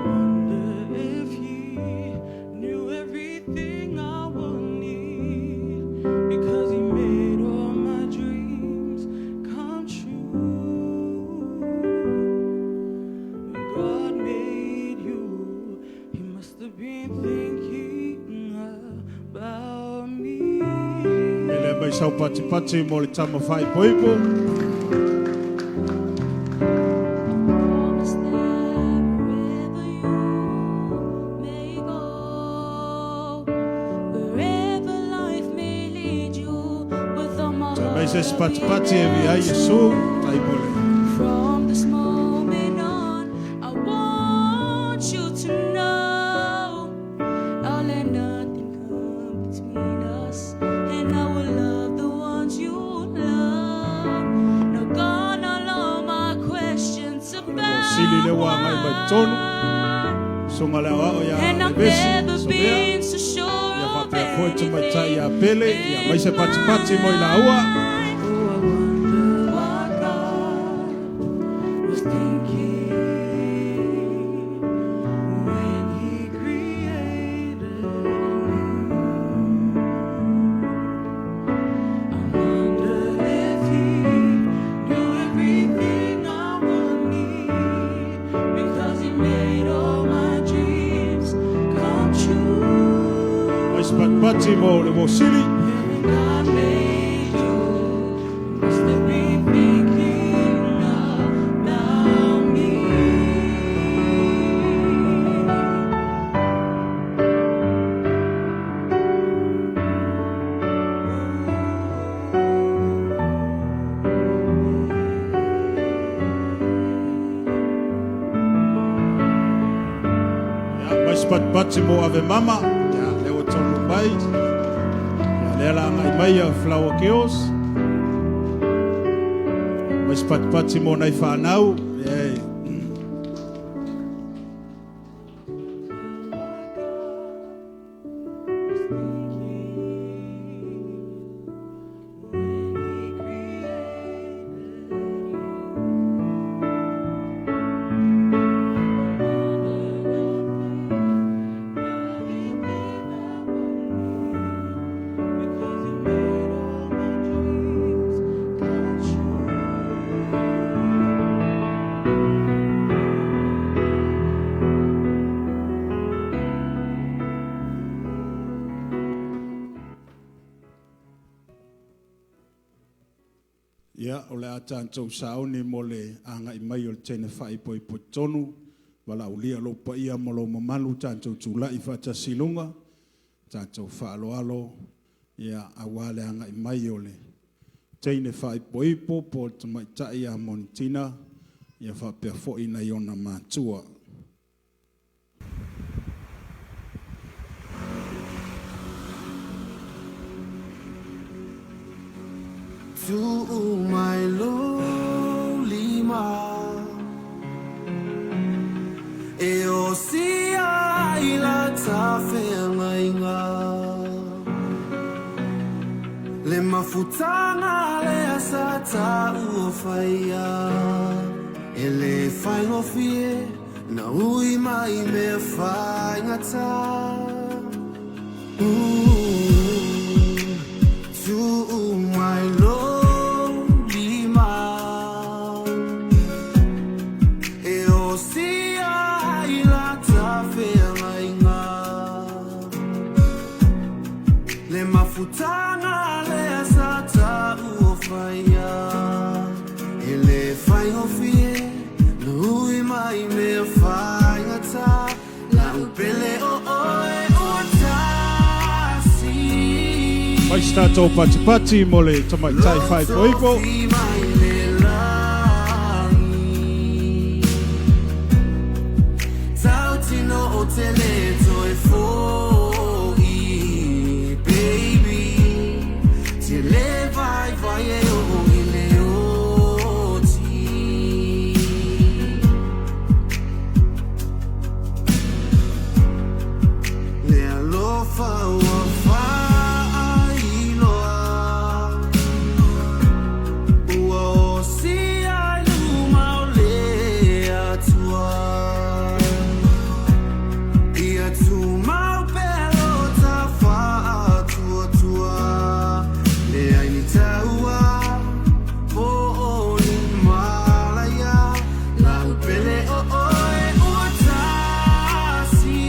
Wonder if He knew everything I would need, because He made all my dreams come true. When God made you, He must have been thinking about me. E le mai sau patipati mo le tama faaipoipo. Promise that wherever you may go, Mai se se patipati e vi ai Iesu, tai mo le. From this moment on, I want you to know I'll let nothing come between us, and I will love the ones you love. No gone all of my questions Le sili le about wa ngai mai tonu. why. Songa le wao ia And I've Levesi, never Sobea. been so sure Ia of whapea foi te maitai anything ia Pele, ia mai se in patipati mo i my la ua. life. Oh, I wonder what God was thinking when He created you. I wonder if He knew everything I would need, because He made all my dreams come true. Mai se patipati mo le wo sili. God made you, must have been thinking about me. Ia mai se patipati mo ave mama. Ia le o tonu mai. Ia le ala ngai mai ia Flower Girls. Mai se patipati mo nai whanau. Ia. Ia, o le a tātou sauni mo le anga i mai o le tene whai poi po tonu, wala ulia lo pa ia mo lo mamalu tātou tūlai whatasilunga, tātou whaaloalo, ia a wā le anga i mai o le teine whai po po po te maitai a Montina, ia whapea foi nei ona mātua. To my lonely ma E o si ai la ta whengainga Le mafutanga le asa ta ua whaia E le whaingofie na ui mai me whaingata To my lonely ma E o si ai la ta whengainga Le mafutanga le asa ta ua whaia E le whaingofie na ui mai me whaingata La upele o oe ua tasi Mai se tātou patipati mo le tamaitai whai po ipo. Tau tino o te le toe fōi, baby. Te le vai vai e o i le oti. Le alofa ua whaailoa. Ua o si ai luma o le atua. Ia tūmau pelo ta whaatuatua. Le ai ni taua, po o ni malaya. La upele o oe ua tasi.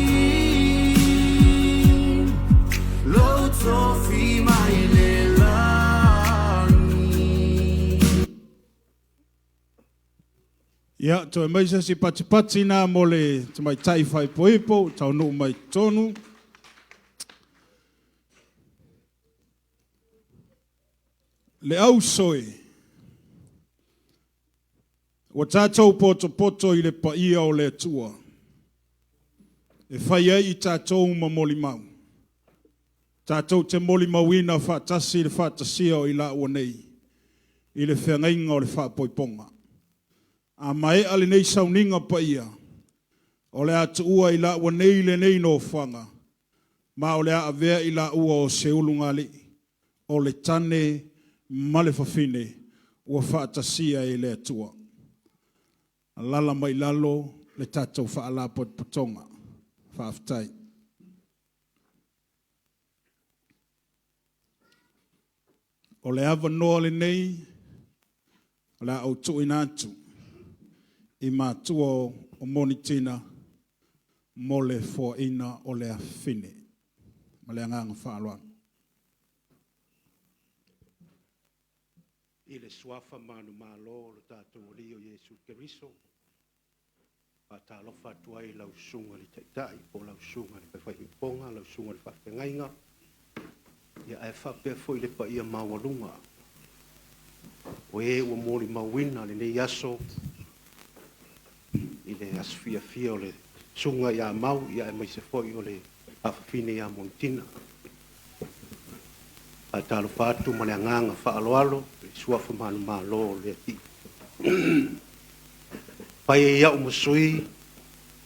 Lo tofi mai le langi. Ia, toe mai se si patipati nā mo le tamaitai whai po ipo, tau nuu mai tonu. Le auso e, ua tatou potopoto i le paia o le Atua, e fai ai i tatou ma molimau. Tatou te molimauina faatasi le faatasia o i laua nei, i le feagaiga o le faapoipoga. A maea lenei sauniga paia, o le a tuua i laua nei lenei nofoaga, ma o le a avea i laua o se ulugalii, o le tane ma le fafine ua faatasia e le Atua. Alala mai lalo le tatou faalapotopotoga. Faafetai. O le avanoa lenei, o le a ou tuuina atu i matua o Monitina mo le foaina o le afafine. Ma le agaga faaaloalo. I le suafa manumalo o lo tatou Alii o Iesu Keriso, faatalofa atu ai i lau susuga i le Taitai po o lau susuga i le Faifaipea, lau susuga i le Faafeagaiga, ia ae faapea foi le paia maualuga o e ua molimauina lenei aso i le aso fiafia o le susuga ia Mau, ia aemaise foi o le afafine ia Monitina. Faatalofa atu ma le agaga faaaloalo i suafa manumalo o le Alii. Fai ai au ma sui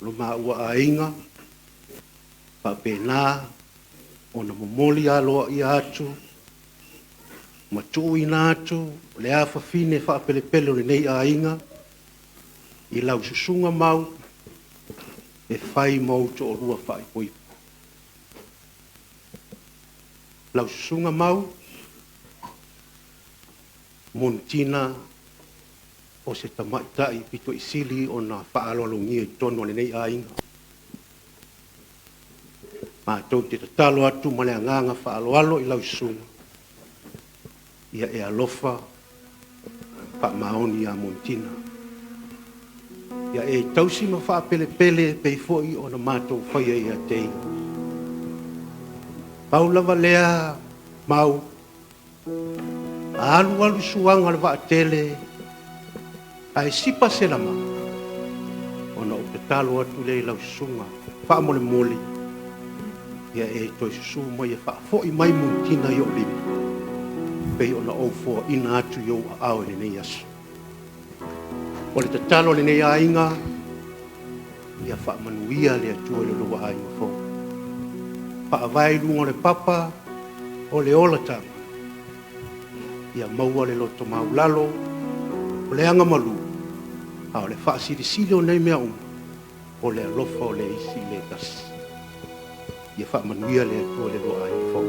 o lo maua aiga, faapena ona momoli aloaia atu ma tuuina atu le afafine faapelepele o lenei aiga i lau susuga Mau e fai ma ou toalua faaipoipo. Lau susuga Mau, Monitina o se tamaitai pito i sili ona faaaloalogia i totonu o lenei aiga. Matou te tatalo atu ma le agaga faaaloalo i lau susuga, ia e alofa faamaoni ia Monitina. Ia e tausi ma faapelepele e pei foi ona matou faia ia te ia. Pau lava lea Mau, a alu alu suaga o le vaatele ae sipa se lama, ona ou tatalo atu lea i lau susuga faamolemole, ia e toe susu mai e faafoi mai Monitina i ou lima, pei ona ou foaina atu i ou aao i lenei aso. O le tatalo a lenei aiga, ia faamanuia le Atua i le lua aiga fou. Faavae i luga o le papa o le olataga, ia maua le loto maulalo, o le agamalu, a o le faasilisili o nei mea uma, o le alofa o le isi i le tasi. Ia faamanuia le Atua i le lua aiga fou.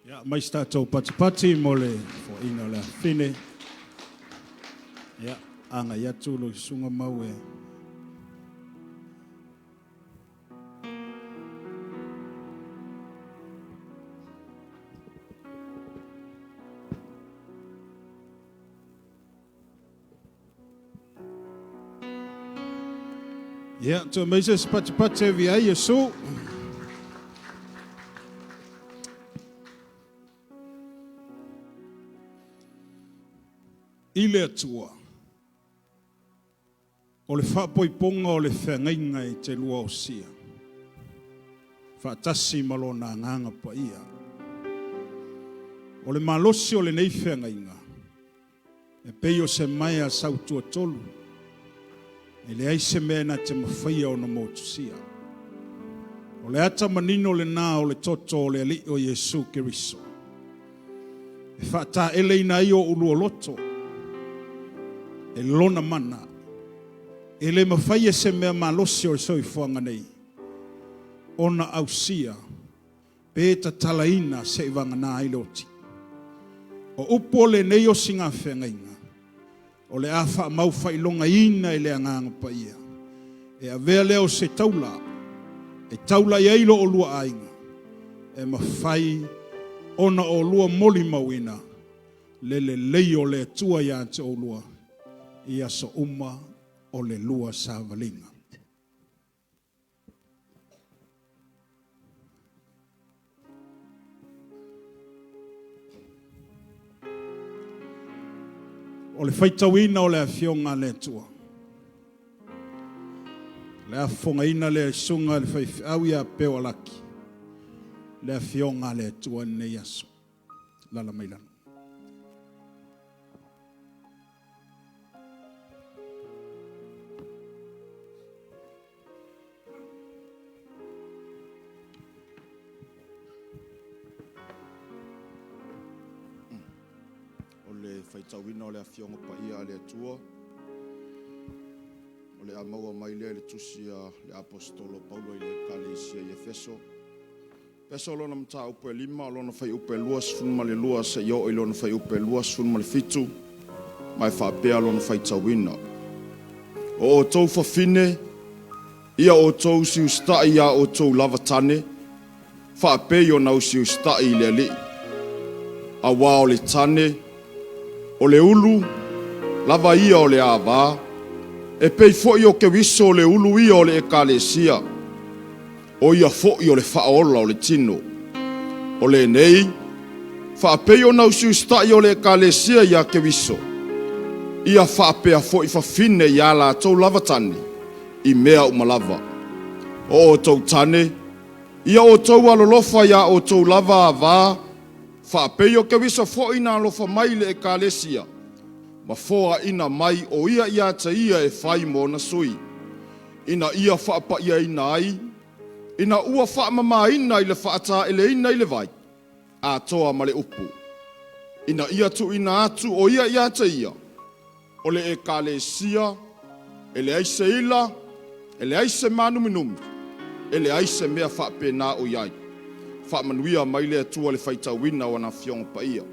Ia, mai se tatou patipati mo le foaina o le afafine. Ia, agai atu lau susuga Mau e Ia, toe mai se isi patipati e via ai Iesu. I le Atua, o le faapoipoga o le feagaiga e te lua osia, faatasi ma Lona Agaga Paia. O le malosi o lenei feagaiga, e pei o se maea sautuatolu, e leai se mea na te mafaia ona motusia. O le ata manino lena o le toto o le Alii o Iesu Keriso, e faataeleina ai o ulua loto, e lona mana, e le mafai e se mea malosi o le soifuaga nei, ona ausia pe tatalaina se i vagana ai le oti. O upu o lenei osiga feagaiga, o le a faamau faailogaina i le Agaga Paia, e avea lea o se taula, e taula i ai lo olua aiga, e mafai ona olua molimauina le lelei o le Atua ia te oulua, i aso uma o le lua savaliga. O le faitauina o le afioga a le Atua. Le afofogaina lea e susuga i le faifeau ia Peo Alaki, le afioga a le Atua i lenei aso. Lala mai lalo. O le faitauina o le Afioga Paia a le Atua, o le a maua mai lea i le tusi a le Aposetolo Paulo i le Ekalesia i Efeso. Efeso lona mataupu e 5, o lona fuaiupu e 22 seia oo i lona fuaiupu e 27, ma e faapea lona faitauina. O outou fafine, ia outou usiusitai iā outou lava tane, faapei ona usiusitai i le Alii. Auā o le tane, o le ulu lava ia o le ava, e pei foi o Keriso o le ulu ia o le Ekalesia, o ia foi o le Faaola o le tino. O lenei, faapei ona usiusitai o le Ekalesia iā Keriso, ia faapea foi fafine iā latou lava tane i mea uma lava. O outou tane, ia outou alolofa iā outou lava ava, faapei o Keriso foi na alofa mai i le Ekalesia, ma foaina mai o ia ia te ia e fai ma ona sui, ina ia faapaiaina ai, ina ua faamamaina i le faataeleina i le vai, atoa ma le upu, ina ia tuuina atu o ia ia te ia, o le Ekalesia, e leai se ila, e leai se maanuminumi, e leai se mea faapena o i ai. Faamanuia mai le Atua i le faitauina o ana Afioga Paia.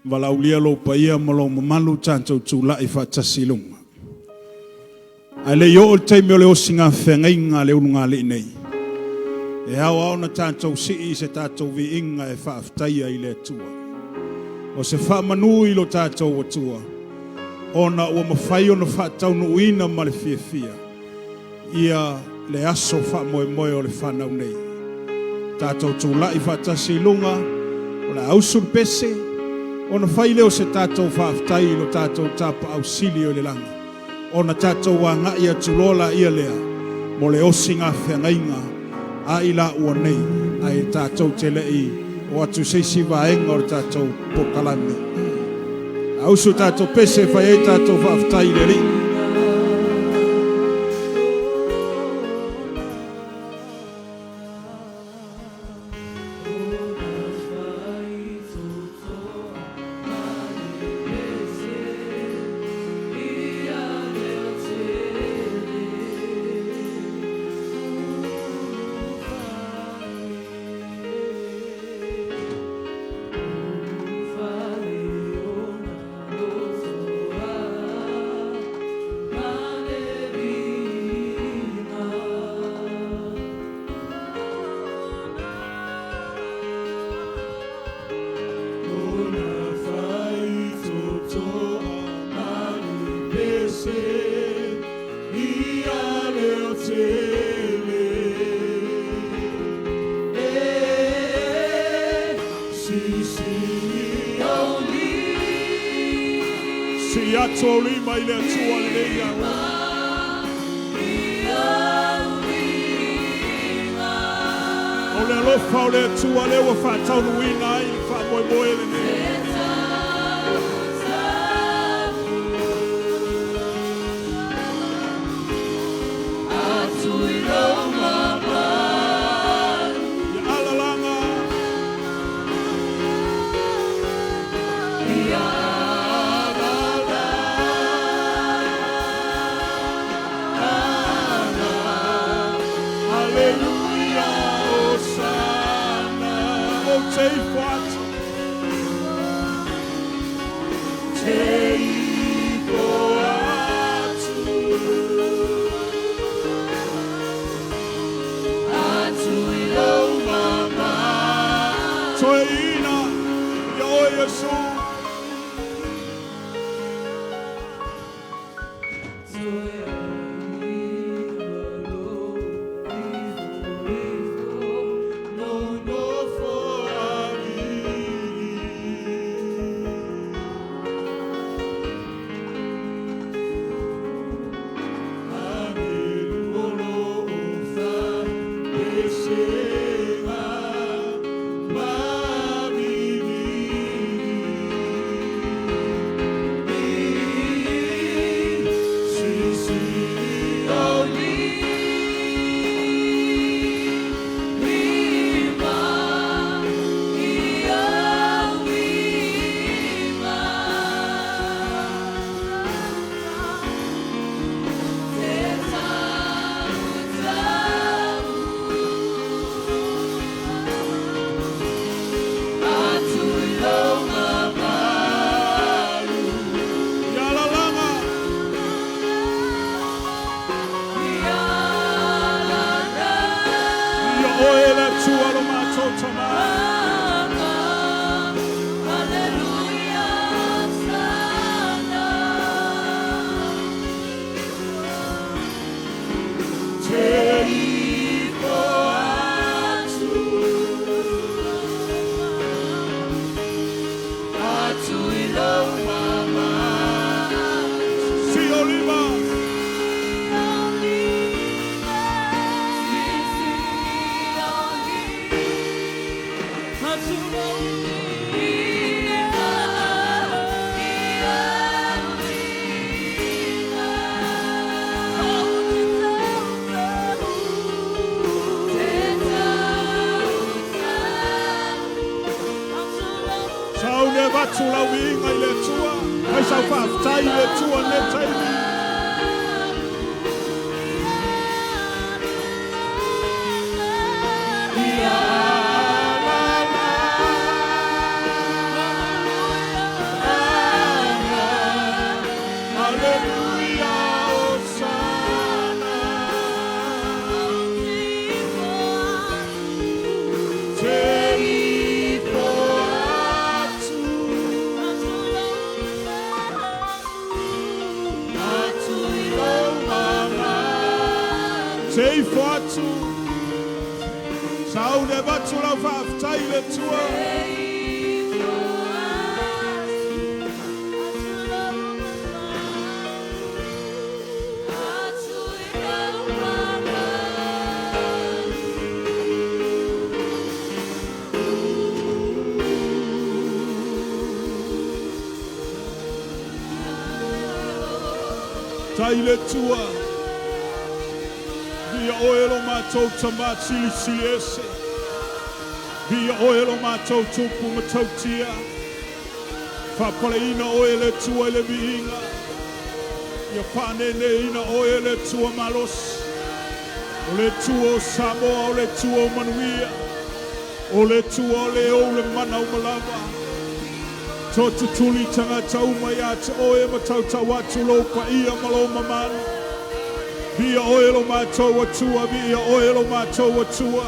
Valaaulia lou paia ma lou mamalu tatou tulai faatasi i luga. Ae le i oo le taimi o le osiga feagaiga a le ulugalii nei, e ao lava ona tatou sii se tatou viiga e faafetaia i le Atua. O se faamanu i lo tatou Atua, ona ua mafai ona faataunuuina ma le fiafia ia le aso faamoemoe o le fanau nei. Tatou tulai faatasi i luga, o le a usu le pese, ona fai lea o se tatou faafetai i lo tatou Tapaau Sili o i le lagi, ona tatou agai atu loa laia lea mo le osiga feagaiga a i laua nei, ae tatou te le i o atu i se isi vaega o le tatou polokalame. A usu tatou pese e fai ai tatou faafetai i le Alii. Sii atu ou lima i le Atua lenei aoauli. O le alofa o le Atua lea ua faataunuuina ai le faamoemoe lenei. Ia alalaga. Ia alalaga. Haleluia, Hosana. Ou te ifo atu. Te ifo atu. Atu i lou mamalu. Toeina, ia oe Iesu. oe le Atua lo matou tamā. Te ifo atu. Atu i lou mama. Si o lima. Sau ne vatu lau viiga i le Atua. Ai sau faafetai i le Atua nei taimi. Ia la la. Hallelujah, Hosanna. Te ifo atu. Atu i lou mama. Te ifo atu. Sau ne vatu lau faafetai i le Atua. Tai le Atua. Via oe lo matou tamā silisili ese. Via oe lo matou tupu ma tautia. Faapaleina oe le Atua i le viiga. Ia faaneneina oe le Atua malosi. O le Atua o Samoa, o le Atua o manuia. O le Atua o le ou le mana o malava. To tutuli tagata uma ia te oe ma tautau atu lou paia ma lou mamalu. Via oe lo matou Atua, via oe lo matou Atua.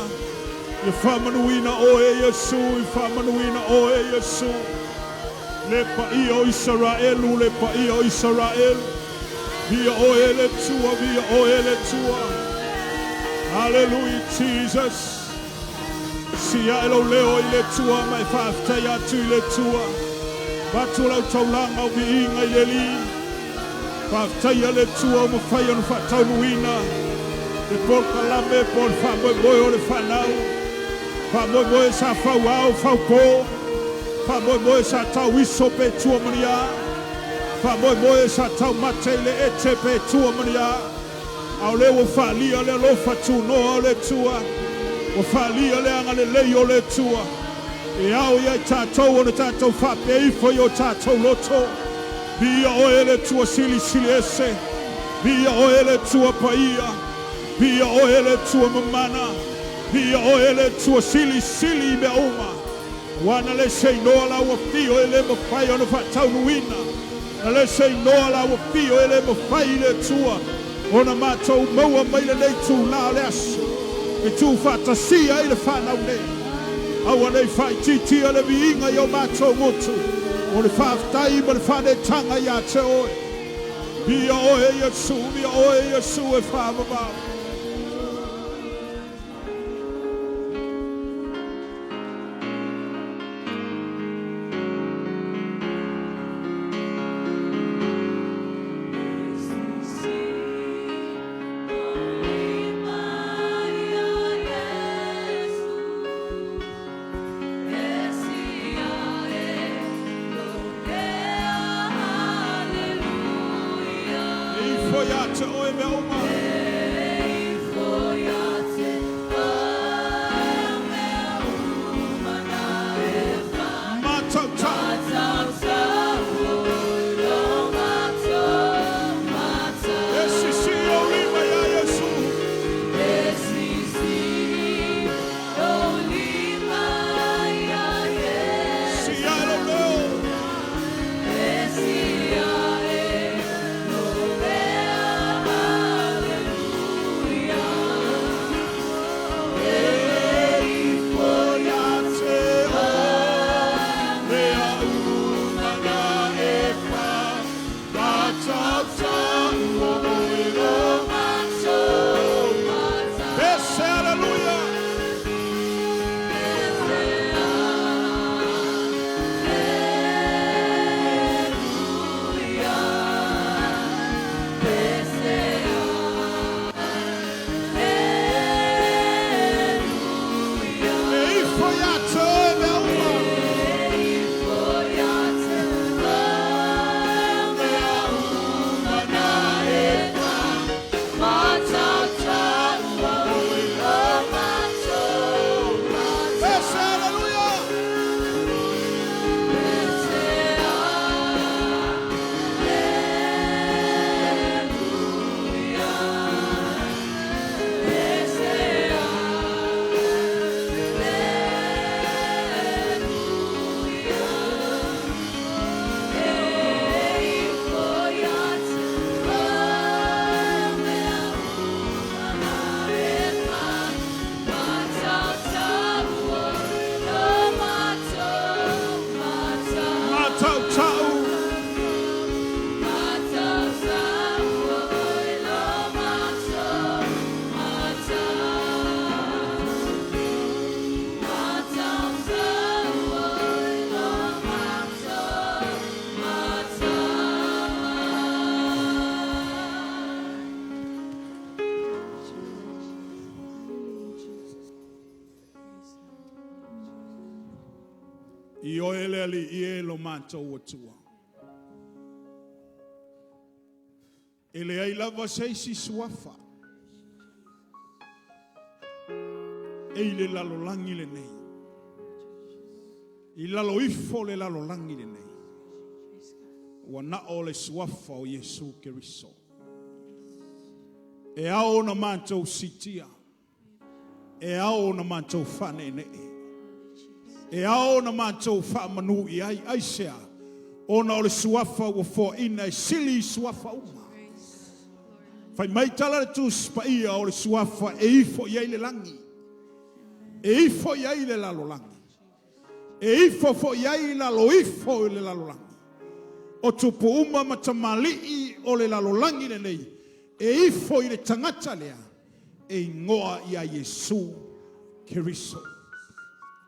Ia faamanuina oe Iesu, i faamanuina oe Iesu. Le paia o Isaraelu, le paia o Isaraelu. Via oe le Atua, via oe le Atua. Hallelujah, Jesus. Sia e lou leo i le Atua ma e faafetai atu i le Atua. Vatu lau taulaga o viiga i le Alii. Faafetai a le Atua o mafai ona faataunuina. Le polokalame po o le faamoemoe o le fanau. Faamoemoe sa fauao faupo. Faamoemoe sa tau iso pe tua mania. Faamoemoe sa tau mate i le ete pe tua mania. A o lea ua faalia le alofa tunoa o le Atua. Ua faalia le agalelei o le Atua. E ao ia i tatou ona tatou faapea ifo i o tatou loto. Via oe le Atua silisili ese. Via oe le Atua paia. Via oe le Atua mamana. Via oe le Atua silisili i mea uma. Ua na le se inoa la ua fio e le mafai ona faataunuina. Na le se inoa la ua fio e le mafai i le Atua. Ona matou maua mai lenei tūlā o le aso. E tū faatasia ai le fanau nei. Aua nei faaitiitia le viiga i o matou gutu. O le faafetai ma le faanetaga ia te oe. Via oe Iesu, via oe Iesu e faavavau. E ifo ia te oe mea uma. Matautau. E sisi o lima ia Iesu. Sia e lou leo. I oe le Alii e lo matou Atua. E leai lava se isi suafa e i le lalolagi lenei, i lalo ifo o le lalolagi lenei, ua na o le suafa o Iesu Keriso. E ao ona matou siitia, e ao ona matou faaneenee, e ao ona matou faamanu i ai. Aisea? Ona o le suafa ua foaina e sili i suafa uma. Fai mai tala a le Tusi Paia o le suafa e ifo i ai le lagi, e ifo i ai le lalolagi, e ifo foi i ai lalo ifo i le lalolagi. O tupu uma ma tamalii o le lalolagi lenei e ifo i le tagata lea e igoa ia Iesu Keriso.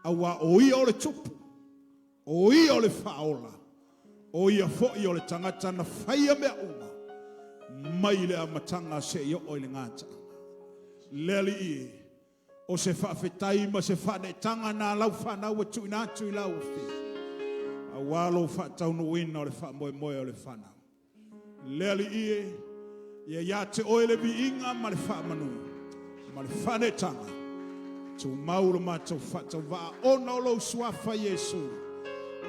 Aua o ia o le tupu, o ia o le faaola, o ia foi o le tagata na faia mea uma mai le amataga seia oo i le gataaga. Le Alii e, o se faafetai ma se faaneetaga na lau fanau ua tuuina atu i lau Afioga, aua lou faataunuuina o le faamoemoe o le fanau. Le Alii e, ia ia te oe le viiga ma le faamanu ma le faaneetaga, tumau lo matou faatauvaa ona o lou suafa Iesu,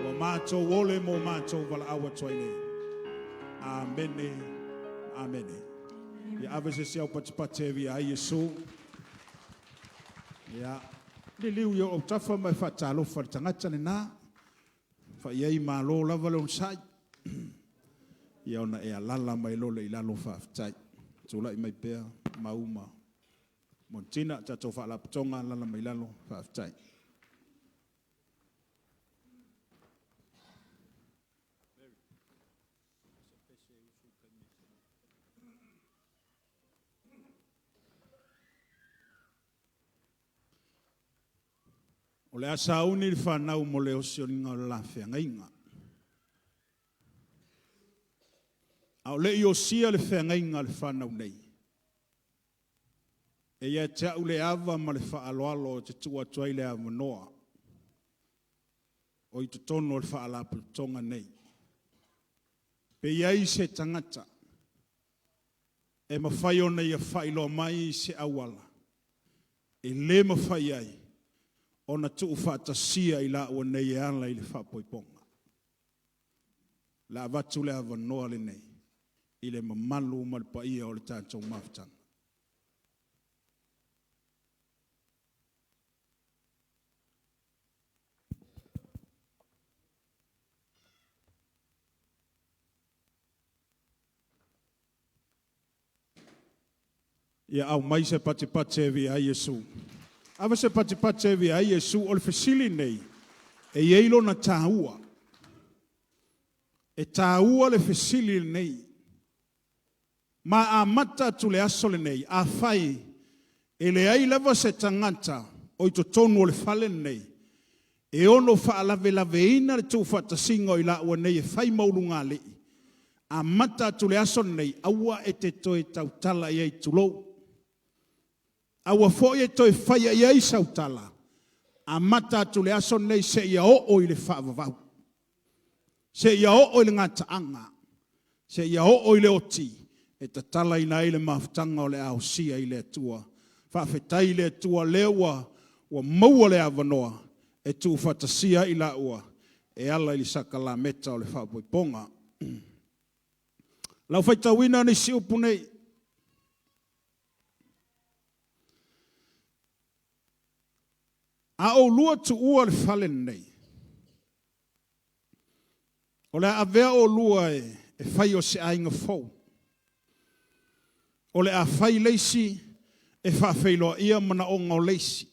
ua matou ole mo matou valaau atu ai nei. Amene, amene. Ia ave se isi au patipati e viia ai Iesu. Ia, liliu i ou autafa ma e faatalofa i le tagata lena. Fai i ai, malo lava le onosai. Ia ona e alaala mai loa lea i lalo faafetai. Tulai mai pea Mauu ma Montina, tatou Faalapotopotoga, alaala mai lalo, faafetai. O le a sauni le fanau mo le osioga o le la feagaiga. A o le i osia le feagaiga a le fanau nei, e ia te au le ava ma le faaaloalo ou te tuu atu ai le avanoa o i totonu o le Faalapotopotoga nei. Pe i ai se tagata e mafai ona ia faailoa mai se auala e le mafai ai ona tuufaatasia i laua nei e ala i le faaipoipoga. O le a avatu le avanoa lenei i le mamalu ma le paia o le tatou mafutaga. Ia aumai se patipati e viia ai Iesu. Ave se patipati e viia ai Iesu. O le fesili lenei, e i ai lona taua. E taua le fesili lenei. Ma amata atu i le aso lenei, afai e leai lava se tagata o i totonu o le fale lenei e ono faalavelaveina le tuufaatasiga o i laua nei e fai ma ulugalii, amata atu i le aso lenei, aua e te toe tautala i ai, tulou. Aua foi e toe faia i ai sau tala, amata atu i le aso lenei seia oo i le faavavau, seia oo i le gataaga, seia oo i le oti e tatalaina ai le mafutaga o le a osia i le Atua. Faafetai i le Atua o lea ua maua le avanoa e tuufaatasia ai i laua e ala i le sakalameta o le faapoipoga. Lau faitauina nisi upu nei, A oulua tuua le fale lenei, o le a avea oulua e fai o se aiga fou. O le a fai le isi e faafeiloaia manaoga o le isi.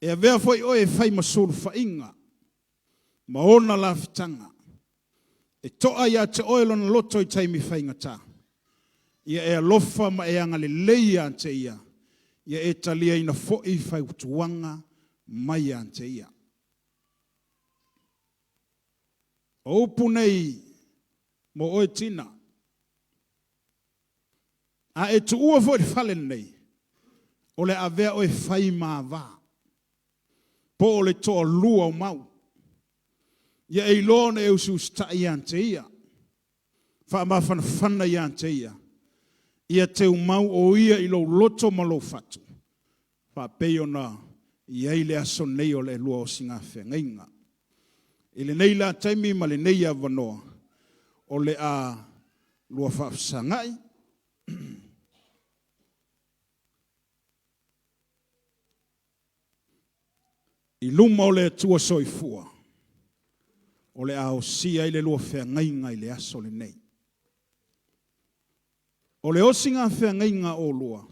E avea foi oe e fai ma sulufaiga ma ona lafitaga. E to'a ia te oe lona loto i taimi faigata. Ia e alofa ma e agalelei ia te ia, ia e taliaina foi fautuaga mai ia te ia. O upu nei mo oe Tina, a e tuua foi le fale lenei, o le a avea oe e fai ma ava, po o le toalua o Mau. Ia e iloa ona e usiusita'i ia te ia, faamafanafana ia te ia, ia teumau o ia i lou loto ma lou fatu, faapei ona i ai le aso nei o le lua osigafeagaiga. I lenei la taimi ma lenei avanoa, o le a lua faafesagai i luma o le Atua Soifua, o le a osia ai le lua feagaiga i le aso lenei. O le osigafeagaiga a oulua,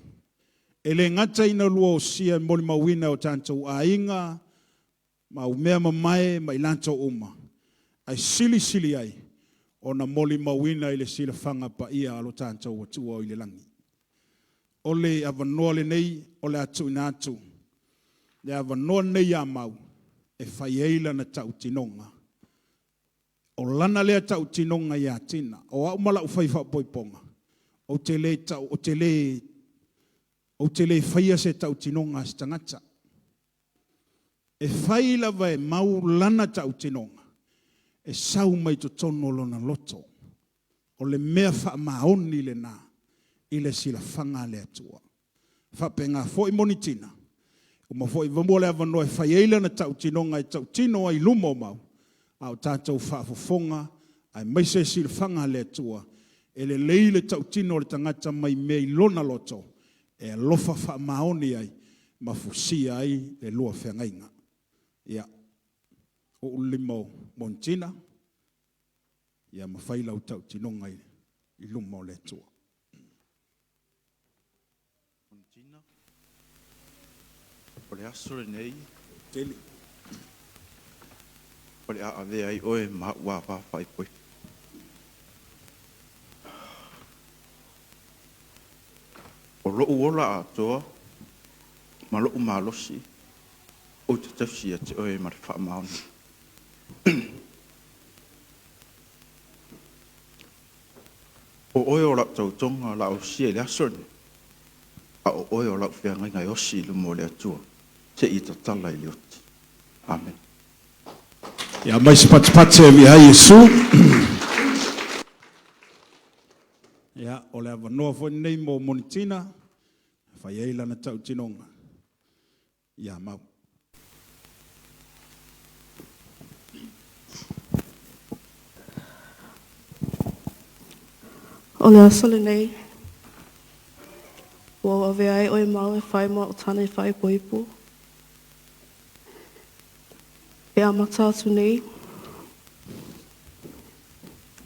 e le gata ina lua osia e molimauina e o tatou aiga, ma au mea mamae ma i latou uma, ae silisili ai ona molimauina i le silafaga paia a lo tatou Atua o i le lagi. O le avanoa lenei o le a tuuina atu, le avanoa lenei ia Mau e fai ai lana tautinoga. O lana lea tautinoga ia Tina. O au ma lau fai faaipoipoga, ou te le tau, ou te le, ou te le faia se tautinoga a se tagata. E fai lava e Mau lana tautinoga, e sau mai totonu o lona loto. O le mea faamaoni lena i le silafaga a le Atua. E faapena foi Monitina, ua uma foi maua le avanoa e fai ai lana tautinoga e tautino ai i luma o Mau, a o tatou faafofoga aemaise le silafaga a le Atua, e lelei le tautino a le tagata mai mea i lona loto e alofa faamaoni ai ma fusia ai le lua feagaiga. Ia, uu le lima o Monitina ma fai lau tautinoga i luma o le Atua. O le aso lenei o le a avea ai oe ma a'u ava faaipoipo. O lo'u ola atoa ma lo'u malosi ou te tausi ia te Oe ma le faamaoni. O Oe o la'u tautoga o le a ou osia i le aso lenei, a o Oe o la'u feagaiga e osi i luma o le Atua seia tatala i le oti. Amene. Ia aumai se patipati e viia ai Iesu. Ia, o le avanoa foi lenei mo Monitina e fai ai lana tautinoga ia Mau. O le aso lenei, ua ou avea ai oe Mau e fai ma ou tane faaipoipo. E amata atu nei,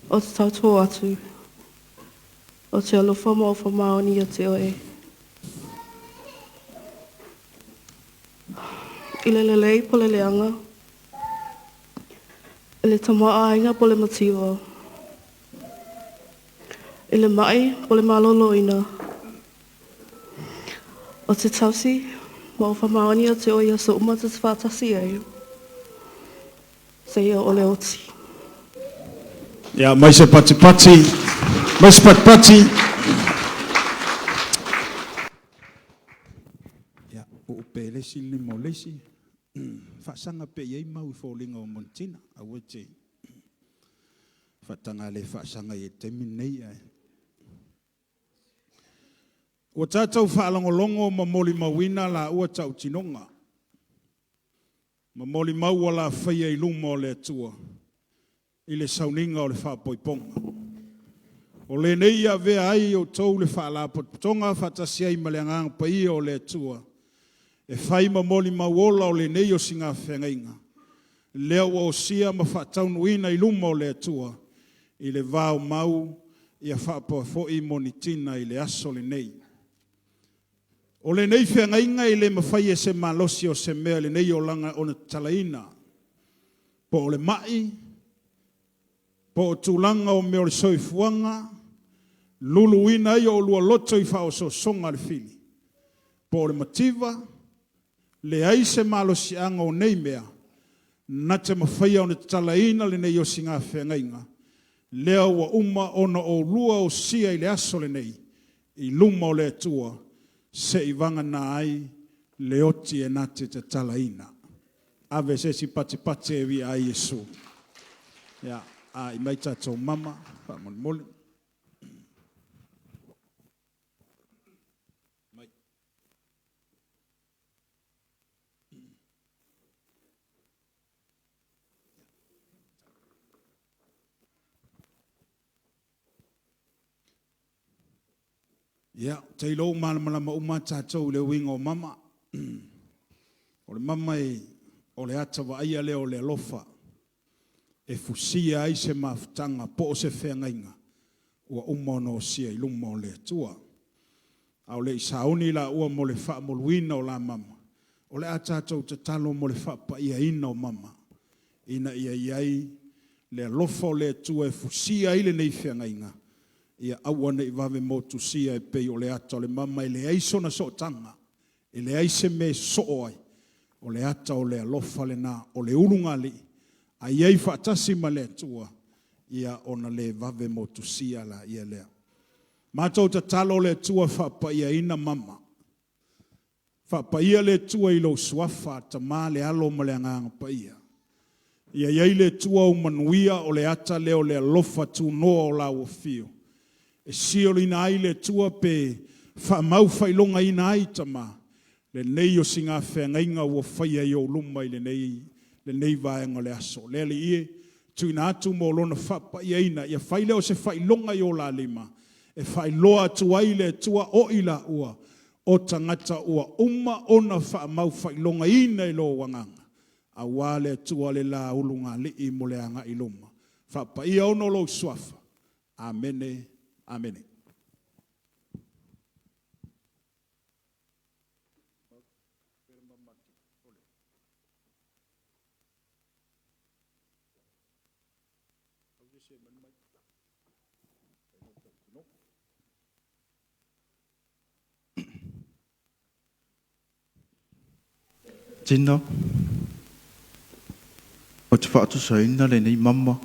ou te tauto atu, ou te alofa ma ou faamaoni ia te oe. I le lelei po le leaga, i le tamaoaiga po le mativa, i le mai po le maloloina, ou te tausi ma ou faamaoni ia te oe i aso uma ta te faatasi ai, seia oo le oti. Ia aumai se patipati, aumai se patipati. Ia, uu pea i le isi le lima o le isi. Faasaga pea i ai Mau i foliga o Monitina. Aua e te faataga le faasaga i ai i le taimi lenei. Ae... Ua tatou faalogologo ma molimauina laua tautinoga, ma molimau ua la faia i luma o le Atua i le sauniga o le faaipoipoga. O lenei e avea ai outou le Faalapotopotoga faatasi ai ma le Agaga Paia o le Atua e fai ma molimau ola o lenei osigafeagaiga, lea ua osia ma faataunuuina i luma o le Atua i le va o Mau ia faapea foi Monitina i le aso lenei. O lenei feagaiga e le mafai e se malosi o se mea i lenei olaga ona tatalaina, po o le mai, po o tulaga o mea o le soifuaga, luluina ai oulua loto i faaosoosoga a le fili, po o le mativa, leai se malosiaga o nei mea na te mafaia ona tatalaina lenei osigafeagaiga, lea ua uma ona oulua osia i le aso lenei i luma o le Atua, seivagana ai le oti e na te tatalaina. Ave se isi patipati e viia ai Iesu. Ia, a i mai tatou mama, faamolemole. Mai. Ia, ou te iloa ua malamalama uma lava tatou i le uiga o mama. O le mama o le ata vaaia lea o le alofa e fusia ai se mafutaga po o se feagaiga ua uma ona osia i luma o le Atua. A o le i sauni laua mo le faamoluina o la mama, o le a tatou tatalo mo le faapaiaina o mama, ina ia i ai le alofa o le Atua e fusia ai lenei feagaiga, ia aua ne i vave motusia e pei o le ata o le mama e leai sona sootaga, e leai se mea e sosoo ai, o le ata o le alofa lena, o le ulugalii, a i ai faatasi ma le Atua, ia ona le vave motusia lea lea. Matou tatalo le Atua faapaiaina mama. Faapaia le Atua i lou Suafa, Tama le Alo ma le Agaga Paia. Ia i ai le Atua ou manuia, o le ata lea o le alofa tunoa o lau afio, e sioliina ai le Atua pe faamau faailogaina ai tama, lenei osigafeagaiga ua faia i ou luma i lenei vaega o le aso. Le Alii e, tuuina atu mo lona faapaiaina, ia fai lea o se faailoga i o la lima, e faailoa atu ai le Atua o i laua, o tagata ua uma ona faamau faailogaina i lou agaga, aua le Atua le la ulugalii mo le agai i luma. Faapaia ona lou suafa. Amene, amene. Tino, ou te faatusaina lenei mama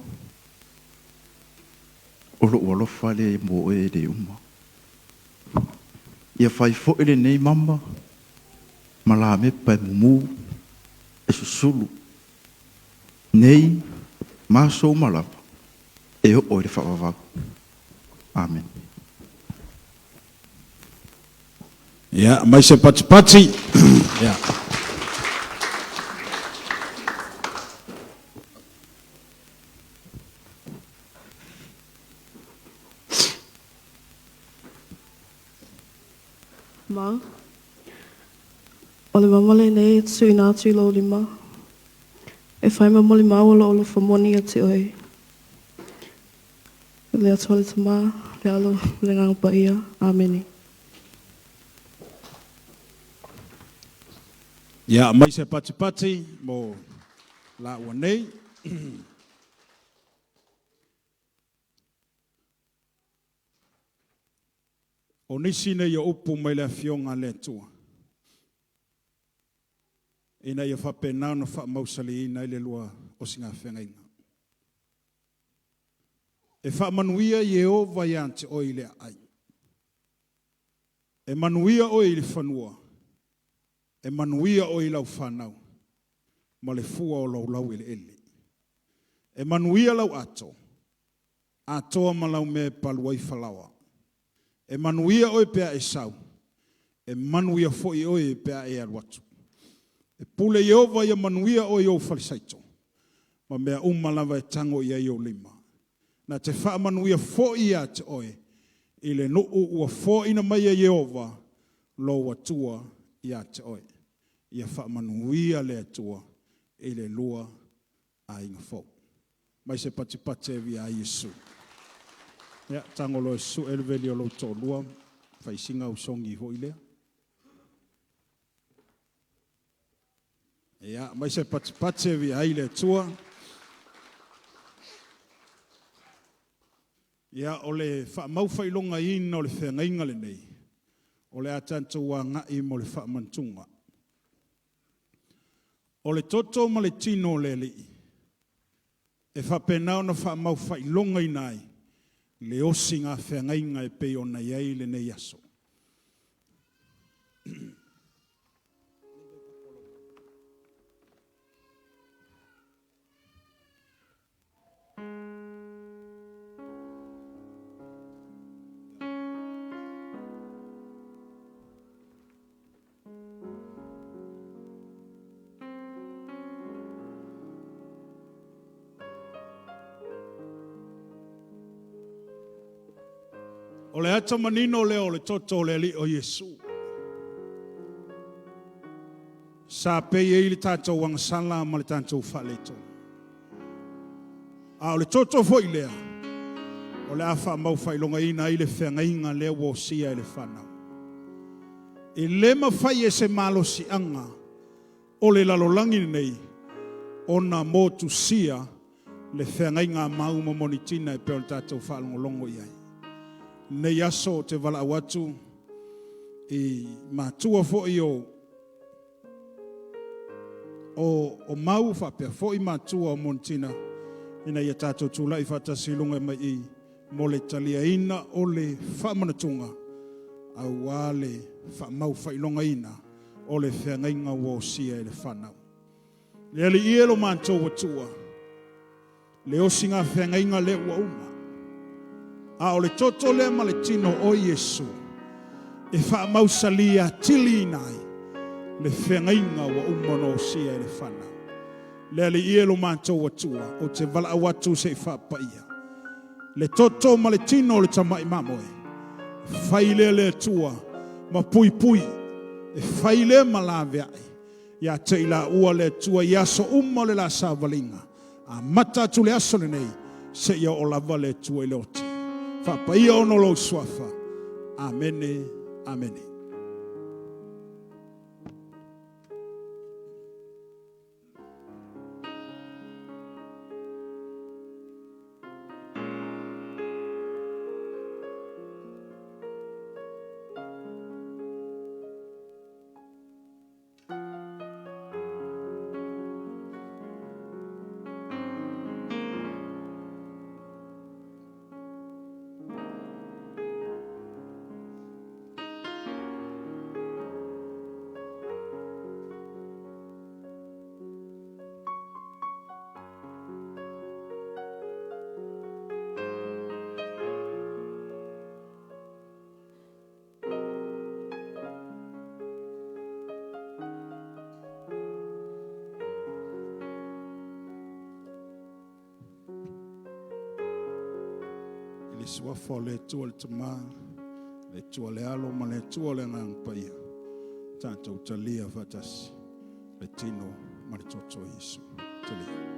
o lou alofa lea mo oe e le uma. Ia fai foi lenei mama ma lamepa e mumu e susulu nei ma aso uma lava e oo i le faavavau. Amene. Ia, aumai se patipati. Ia. Ma. O le mama lenei e tuuina atu i lou lima. E fai ma molimau o lou alofa moni ia te oe. Le Atua le Tama, le Alo, le Agaga Paia. Amene. Ia, aumai se patipati mo laua nei. O nisi nei o upu mai le Afioga a le Atua, ina ia faapena ona faamausaliina ai le lua osigafeagaiga. E faamanuia Ieova ia te oe i le aai. E manuia oe i le fanua, e manuia oe i lau fanau, ma le fua o lou laueleele. E manuia lau ato, atoa ma lau mea e palu ai falaoa. E manuia oe pe a e sau, e manuia foi oe pe a e alu atu. E pule Ieova ia manuia oe i ou falesaito, ma mea uma lava e tago i ai ou lima. Na te faamanuia foi ia te oe i le nuu ua foaina mai e Ieova lou Atua ia te oe. Ia faamanuia le Atua i le lua aiga fou. Mai se patipati e via ai Iesu. Ia, tago loa e sue le veli o lou toalua, fai sina au sogi foi lea. Ia, mai se patipati e via ai le Atua. Ia, o le faamau faailogaina o le feagaiga lenei, o le a tatou agai mo le faamantuga. O le toto ma le tino o le Alii, e faapena ona faamau faailogaina ai le osigafeagaiga e pei ona i ai lenei aso. O le ata manino lea o le toto o le Alii o Iesu. Sa pei ai le tatou agasala ma le tatou faaletonu. A o le toto foi lea, o le a faamau faailogaina ai le feagaiga lea ua osia e le fanau. E le mafai e se malosiaga o le lalolagi lenei ona motusia le feagaiga a Mau ma Monitina e pei ona tatou faalogologo i ai. Lenei aso ou te valaau atu i matua foi o Mau faapea foi matua o Monitina ina ia tatou tulai faatasi i luga mai i mo le taliaina o le faamanatuga aua le faamau faailogaina o le feagaiga ua osia e le fanau. Le Alii e lo matou Atua, le osiga feagaiga lea ua uma. A o le toto lea ma le tino o Iesu, e faamausali atiliina ai le feagaiga ua uma ona osia e le fanau. Le Alii e lo matou Atua, ou te valaau atu se i faapaia. Le toto ma le tino o le tamai mamoe, fai lea le Atua ma puipui, e fai lea ma laveai, ia te i laua le Atua i aso uma o le la savaliga, amata atu le aso lenei, seia oo lava le Atua i le oti. Faapaia ona o lou suafa. Amene, amene. I le suafa o le Atua le Tama, le Atua le Alo ma le Atua le Agaga Paia, tatou talia faatasi le tino ma le toto o Iesu. Talia.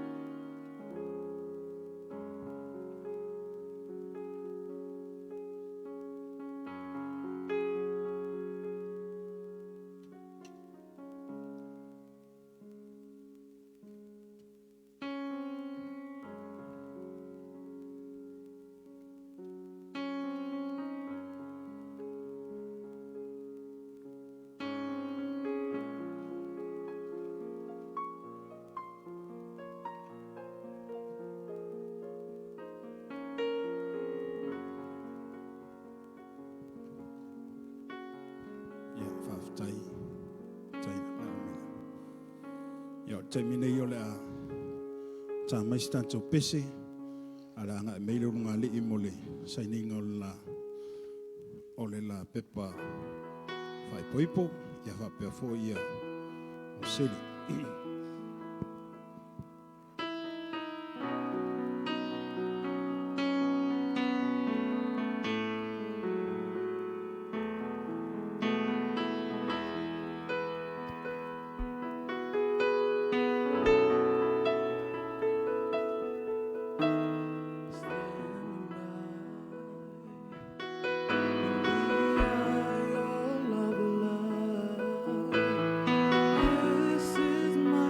Ia, faafetai. Tai na mea. Ia, o le taimi nei o le a tā mai se tatou pese, a le agai mai le ulugalii mo le sainiga o le la pepa faaipoipo, ia faapea foi ia o seli. This is my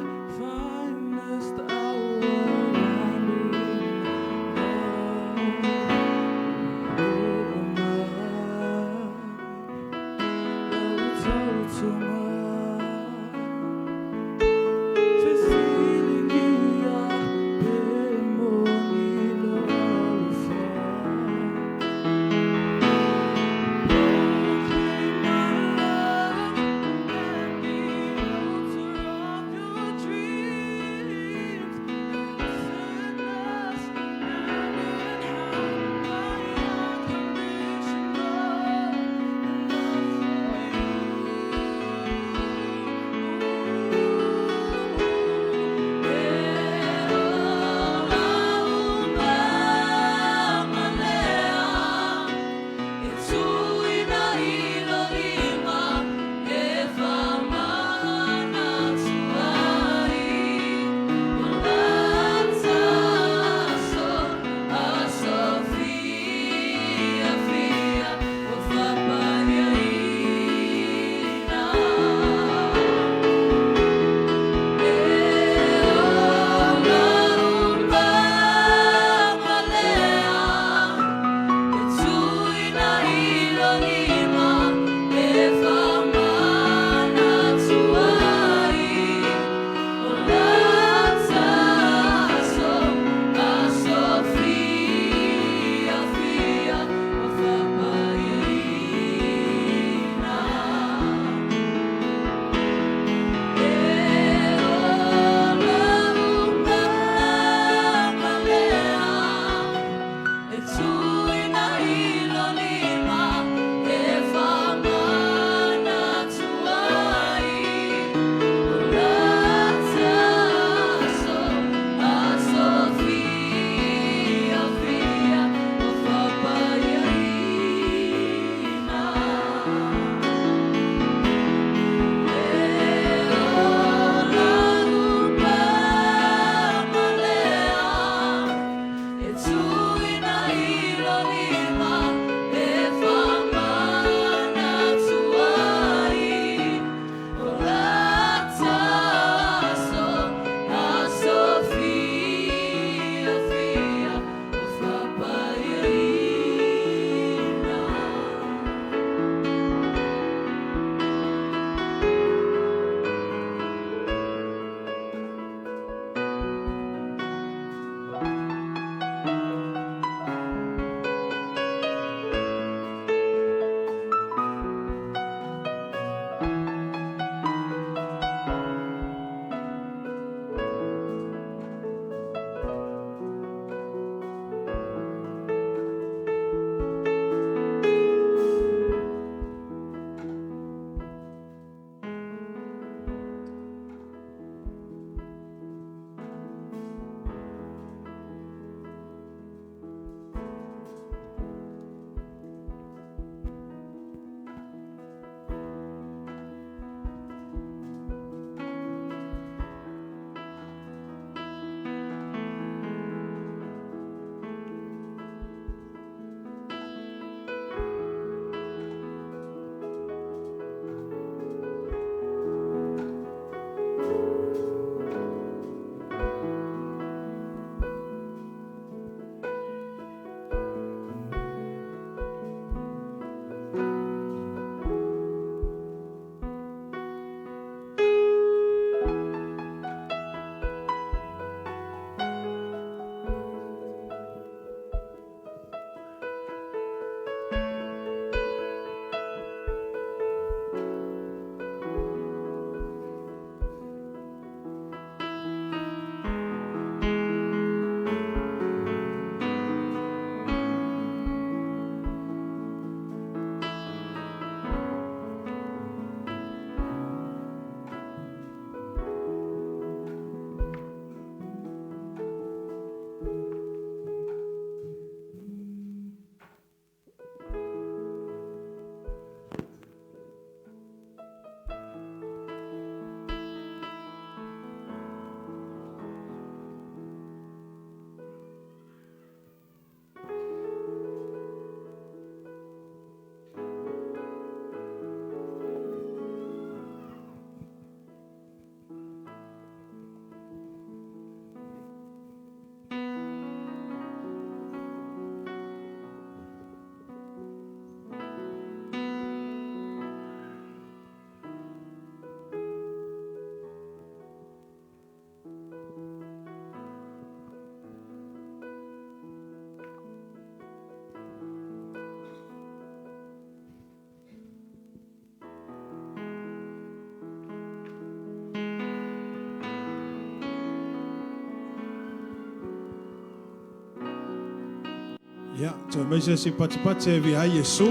Ia, toe mai se isi patipati e via ai Iesu.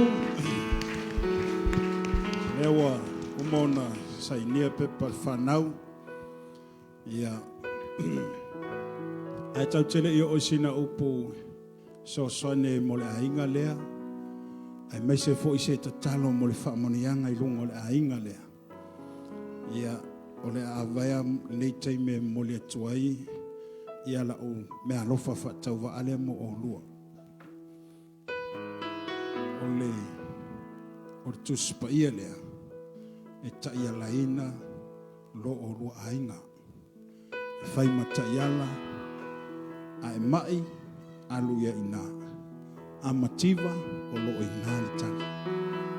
Lea ua uma ona sainia pepa o le fanau. Ia, ae tatou te le i oo i sina upu fesoasoani mo le aiga lea, aemaise foi se tatalo mo le faamanuiaga i luga o le aiga lea. Ia, o le a avea lenei taimi e momoli atu ai ia lau meaalofa faatauvaa lea mo oulua. O le o le Tusi Paia lea e taialaina lo oulua aiga. E fai ma taiala, a e mai, alu ia i ina. A mativa, o lo o i ina le tali.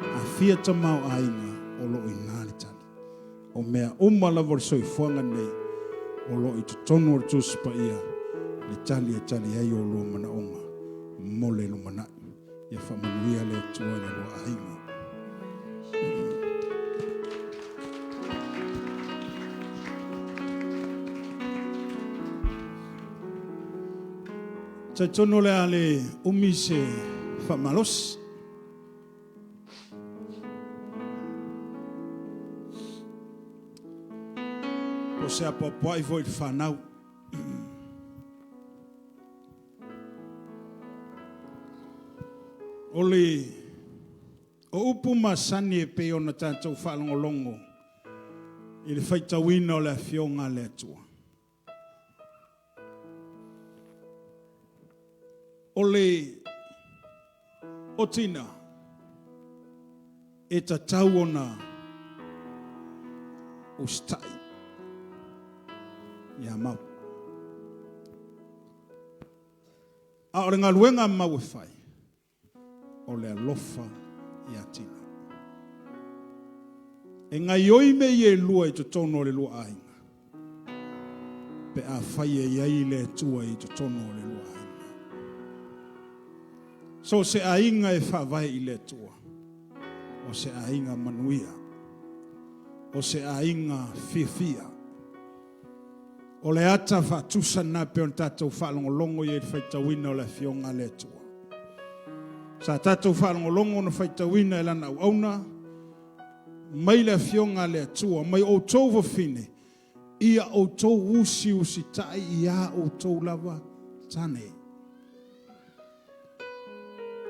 A fia tamaoaiga, o lo o i ina le tali. O mea uma lava o le soifuaga lenei, o lo o i totonu o le Tusi Paia le tali e tali ai oulua manaoga mo le lumanai. Ia faamanuia le Atua i le lua aiga. Talitonu o le a le umi se faamalosi. Po o se apoapoai foi i le fanau. O le o upu masani e pei ona tatou faalogologo i le faitauina o le Afioga a le Atua. O le o tina e tatau ona usitai ia Mau. A o le galuega a Mau e fai, o le alofa ia Tina. E gaioi mea ia e lua i totonu o le lua aiga, pe afai e i ai le Atua i totonu o le lua aiga. So o se aiga e faavae i le Atua, o se aiga manuia, o se aiga fiafia. O le ata faatusa lena pei ona tatou faalogologo i ai i le faitauina o le Afioga a le Atua. Sa tatou faalogologo na faitauina e lana auauna mai le Afioga a le Atua, mai outou fafine, ia outou usiusitai iā outou lava tane.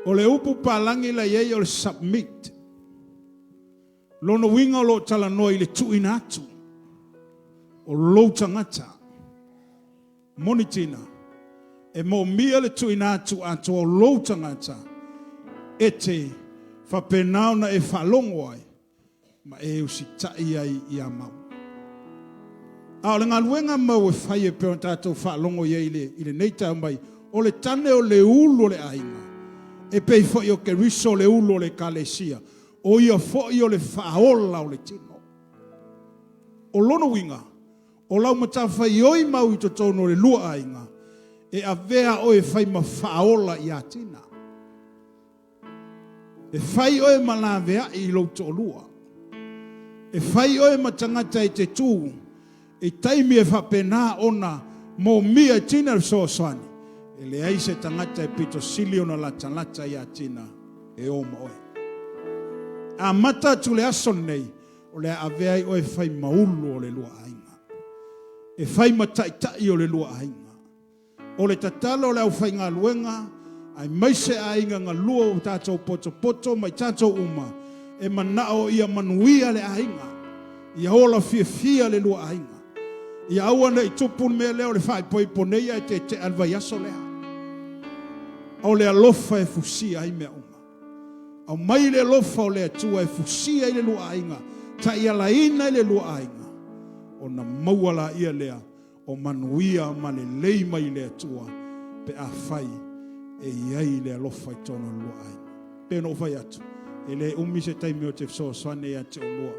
O le upu palagi la i ai o le submit. Lona uiga o lo o talanoa i le tuuina atu o lou tagata. Moni tina, e moomia le tuuina atu atoa o lou tagata e te faapena ona e faalogo ai ma e usitai ai ia Mau. A o le galuega Mau e fai e pei ona tatou faalogo i ai i lenei taeao mai, o le tane o le ulu o le aiga, e pei foi o Keriso le ulu o le Ekalesia, o ia foi o le faaola o le tino. O lona uiga, o lau matafaioi Mau i totonu o le lua aiga, e avea oe e fai ma faaola ia Tina. E fai oe ma laveai i lou toalua. E fai oe ma tagata e te tu i taimi e faapena ona moomia e Tina le fesoasoani. E leai se tagata e pito sili ona latalata ia Tina e o ma oe. Amata atu le aso lenei, o le a avea ai oe e fai ma ulu o le lua aiga. E fai ma taitai o le lua aiga. O le tatalo a le aufaigaluega, aemaise aiga galua ua tatou potopoto ma i tatou uma, e manao ia manuia le aiga, ia ola fiafia le lua aiga. Ia aua ne i tupu le mea lea o le faaipoipo nei ae tetea le vaiaso lea. O le alofa e fusia ai mea uma. Aumai le alofa o le Atua e fusia ai le lua aiga, taialaina ai le lua aiga, ona maua laia lea o manuia ma lelei mai le Atua pe afai e i ai le alofa i totonu o le lua aiga. Pei ona ou fai atu, e le umi se taimi ou te fesoasoani ia te oulua.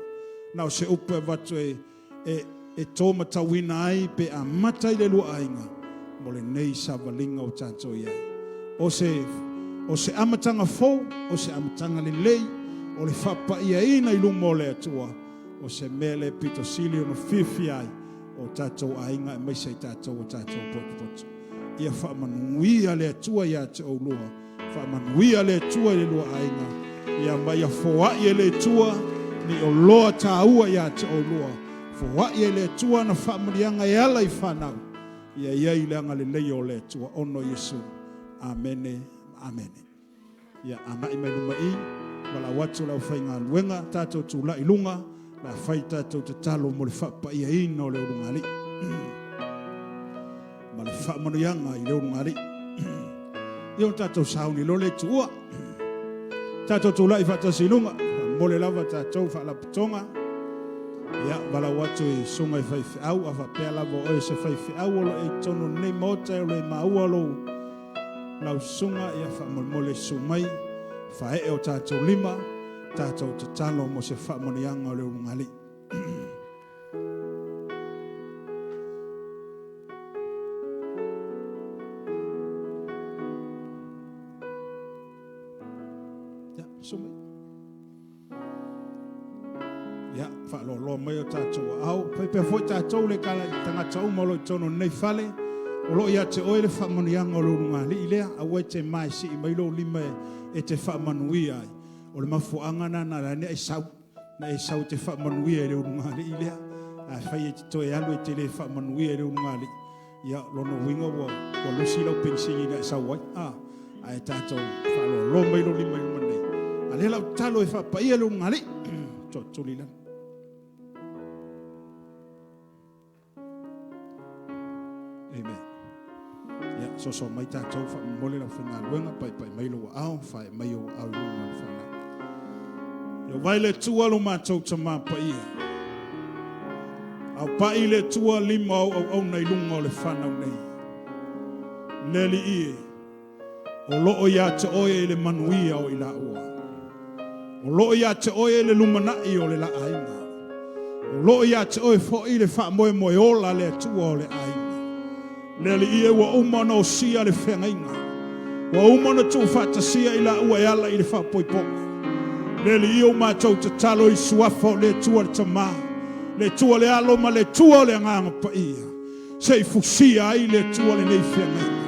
Na o se upu e avatu e e e tō matauina ai pe amata i le lua aiga mo lenei savaliga o tatou i ai. O se o se amataga fou, o se amataga lelei, o le faapaiaina i luma o le Atua, o se mea lea e pito sili ona fiafia ai o tatou aiga aemaise i tatou ua tatou potopoto. Ia faamanuia le Atua ia te oulua. Faamanuia le Atua i le lua aiga, ia ma ia foai e le Atua ni oloa taua ia te oulua. Foai e le Atua ana faamanuiaga e ala i fanau, ia i ai le agalelei o le Atua ona o Iesu. Amene ma amene. Ia agai mai luma i i, valaau atu le aufaigaluega, tatou tulai i luga, o le a fai tatou tatalo mo le faapaiaina o le ulugalii ma le faamanuiaga i le ulugalii. Ia ona tatou sauni loa lea i tuua. Tatou tulai faatasi i luga, faamomole lava tatou faalapotopotoga. Ia, valaau atu i susuga i faifeau, a faapea lava o oe o se faifeau o lo o e i totonu o lenei Maota o lo o e maua lou lau susuga, ia faamolemole susu mai, faaee o tatou lima, tatou tatalo mo se faamanuiaga o le ulugalii. Ia, susu mai. Ia, faaloaloa mai o tatou aao. Faapea foi tatou le tagata uma o lo o i totonu o lenei fale, o lo o ia te oe le faamanuiaga o le ulugalii lea. Aua e te ma e sii mai lou lima e te faamanuia ai. O le mafuaaga lena na ala ai ona e sau, na e sau e te faamanuia i le ulugalii lea. Afai e te toe alu e te le faamanuia i le ulugalii, ia lona uiga ua lusi lau penisini na e sau ai. A, ae tatou faaloaloa mai lou lima i luma nei. A o lea o le a ou tatalo e faapaia le ulugalii. Tootuli i lalo. Amen. Ia, soso mai tatou faamomole le aufaigaluega, paipai mai lou aao, fae mai ou aao i luga o le fanau. Ia vaai le Atua lo matou Tama Paia. Aupai le Atua lima o auauna i luga o le fanau nei. Le Alii e, o loo ia te oe le manuia o i laua. O loo ia te oe le lumanai o le la aiga. O loo ia te oe foi le faamoemoe ola le Atua o le aiga. Le Alii e, ua uma ona osia le feagaiga. Ua uma ona tuufaatasia i laua e ala i le faapoipoga. Le Alii e, ua matou tatalo i suafa o le Atua le Tama, le Atua le Alo ma le Atua o le Agaga Paia, se i fusia ai le Atua lenei feagaiga.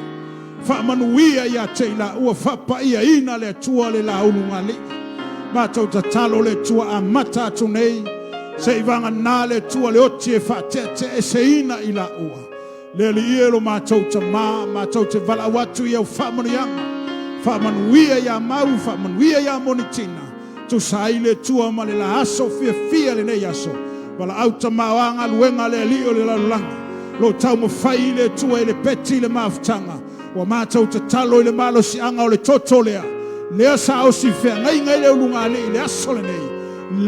Faamanuia ia te i laua, faapaiaina le Atua le la ulugalii. Matou tatalo le Atua amata atu nei, se i vagana le Atua le oti e faateateaeseina i laua. Le Alii e lo matou Tama, matou te valaau atu i au faamanuiaga. Faamanuia ia Mau, faamanuia ia Monitina. Tusa ai le Atua ma le la aso fiafia lenei aso. Valaau Tama o a galuega a le Alii o le lalolagi. Lo taumafai i le Atua i le peti le mafutaga. Ua matou tatalo i le malosiaga o le toto lea, lea sa osi feagaiga i le ulugalii i le aso lenei.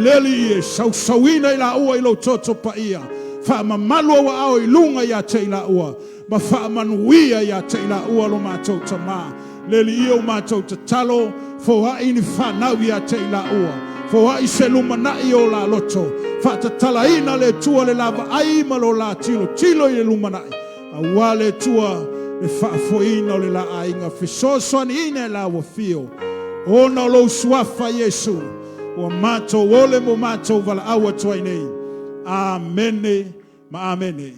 Le Alii e, sausauina i laua i lou toto paia, faamamalu ou aao i luga ia te i laua, ma faamanuia ia te i laua lo matou Tama. Le Alii e, ua matou tatalo, foai ni fanau ia te i laua, foai se lumanai o la loto, faatatalaina le Atua le la vaai ma lo la tilotilo i le lumanai, Aua le Atua le faafoeina o le la aiga, fesoasoaniina e la ua fio, ona o lou suafa Iesu, ua matou ole mo matou valaau atu ai nei. Amene ma amene.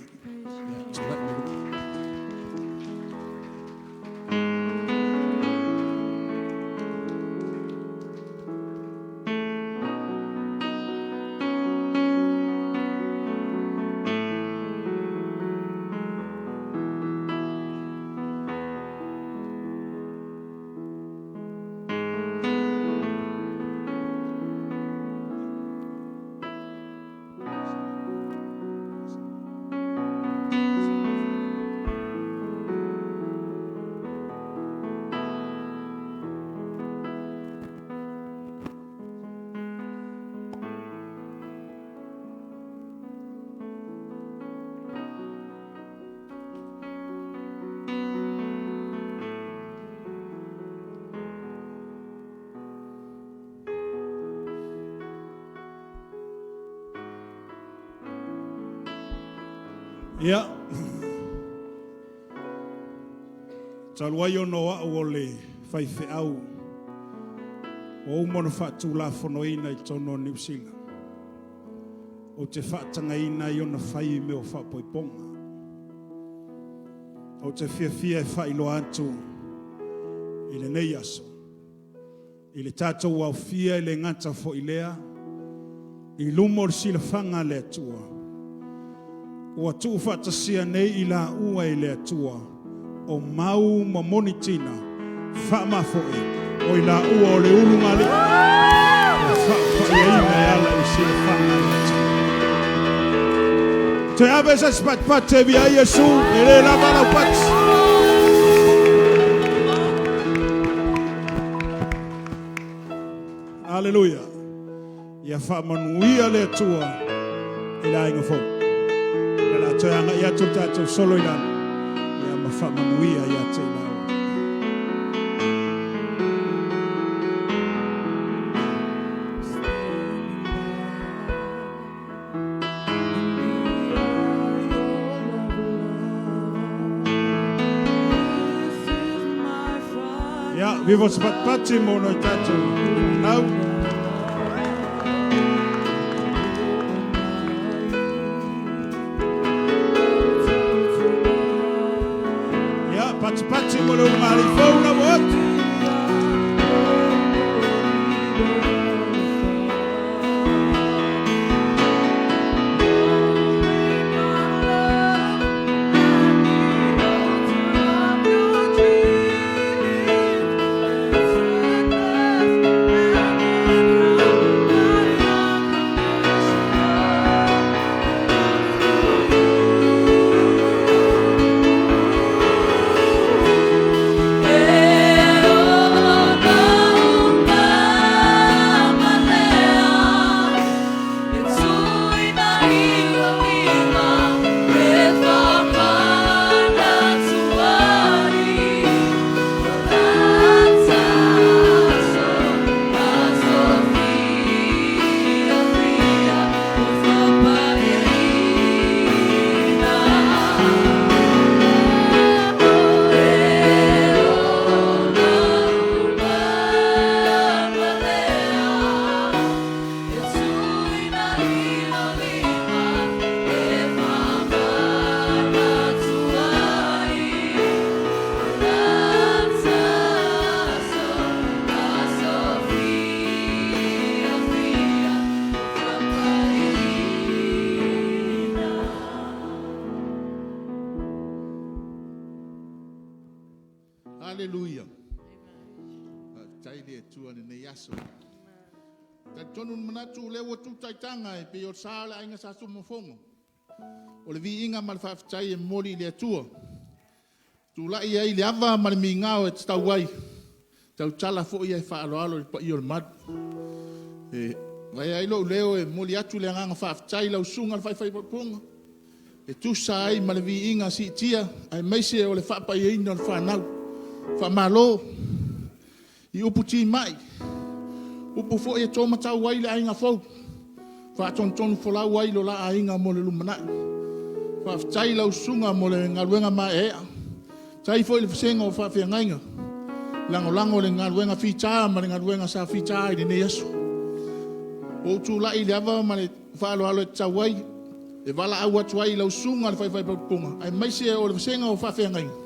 Ia, talu ai ona o au o le faifeau ua uma ona faatulafonoina i totonu o Niu Sila, ou te faatagaina ai ona fai i mea o faapoipoga. Ou te fiafia e faailoa atu i lenei aso. I le tatou aofia i le gata foi lea, i luma o le silafaga a le Atua, ua tuufaatasia nei i laua e le Atua o Mau ma Monitina faamafoe o i laua o le ulugalii ua faapaiaina e ala i le silafaga a le Atua. Toe ave se isi patipati e via ai Iesu, e le lava lau pati. Aleluia. Ia faamanuia le Atua i le aiga fou. Ia o le a toe agai atu le tatou solo i lalo, ia ma faamanuia ia te i laua. Ia, viva o se patipati mo nai tatou fanau. Ia, patipati mo le ulugalii fou na ua atu. Haleluia. Faafetai le Atua i lenei aso. Talitonu le manatu o lea ua tu taitaga e pei o le sa o le aiga Sa Tunumafono. O le viiga ma le faafetai e momoli i le Atua. Tulai ai i le ava ma le migao e tatau ai, tautala foi ae faaaloalo i le paia o le malu. E avea ai lou leo e momoli atu le agaga faafetai i lau susuga i le faifaimapuga e tusa ai ma le viiga siitia aemaise o le faapaiaina o le fanau. Faamalo i upu timai, upu foi e to matau ai le aiga fou, faatonutonu folau ai lo la aiga mo le lumanai. Faafetai i lau susuga mo le galuega maeaea. Faafetai foi i le vasega o faafeagaiga, lagolago i le galuega fita ma le galuega sa fita i lenei aso. Ua ou tulai i le ava ma le faaaloalo e tatau ai, e valaau atu ai i lau susuga i le faifaimapuga, aemaise o le vasega o faafeagaiga,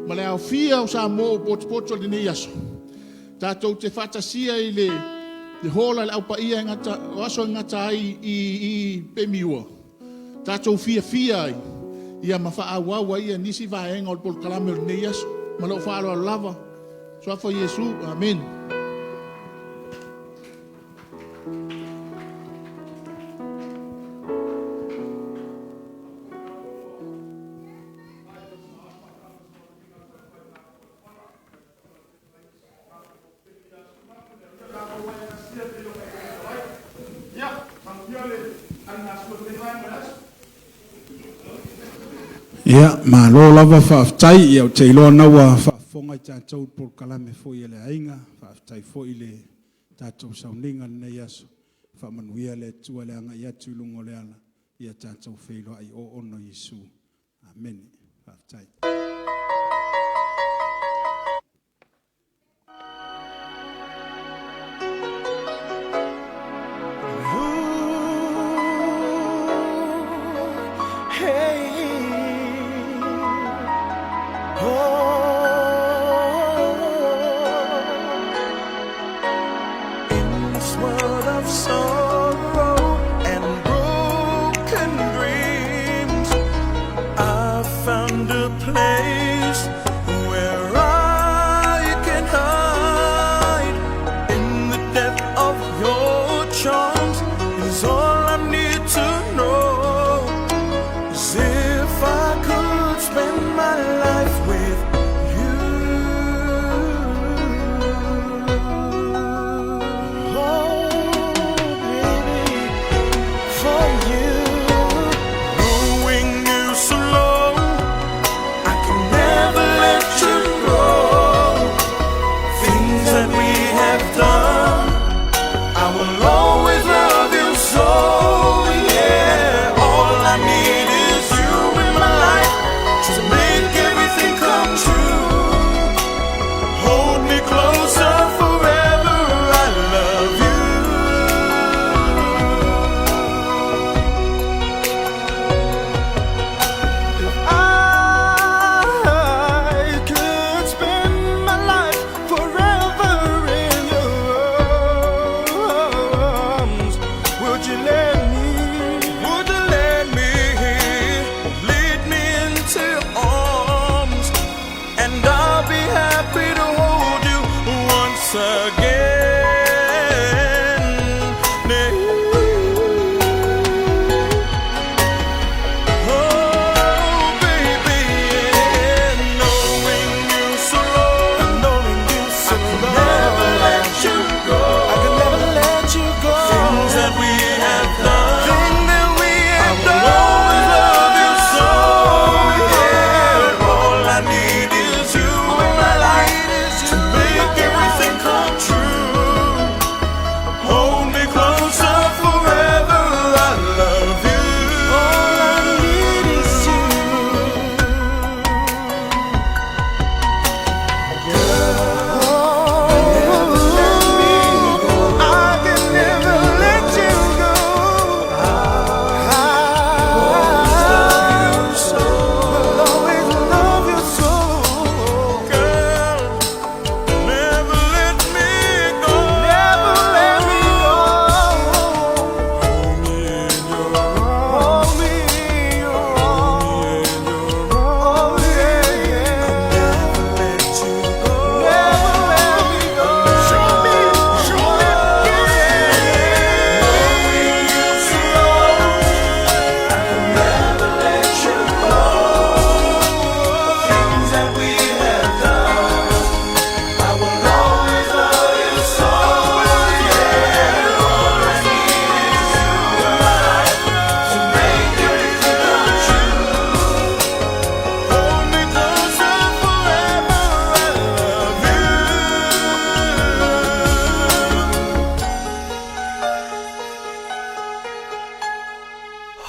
ma le aofia o Samoa ua potopoto i lenei aso, tatou te faatasia i le hall a le Au Paia o aso e gata ai i Pemiua, tatou fiafia ai ia ma faaauau ai nisi vaega o le polokalame o lenei aso. Ma lou faaaloalo lava. Suafa Iesu. Amene. Ia, malo lava faafetai. Ia, ou te iloa na ua faafofoga i tatou i polokalame foi a le aiga. Faafetai foi i le tatou sauniga i lenei aso. Faamanuia le Atua i le agai atu i luga o le ala. Ia tatou feiloai o ono Iesu. Amene. Faafetai. Hey, oh.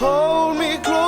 Hold me close.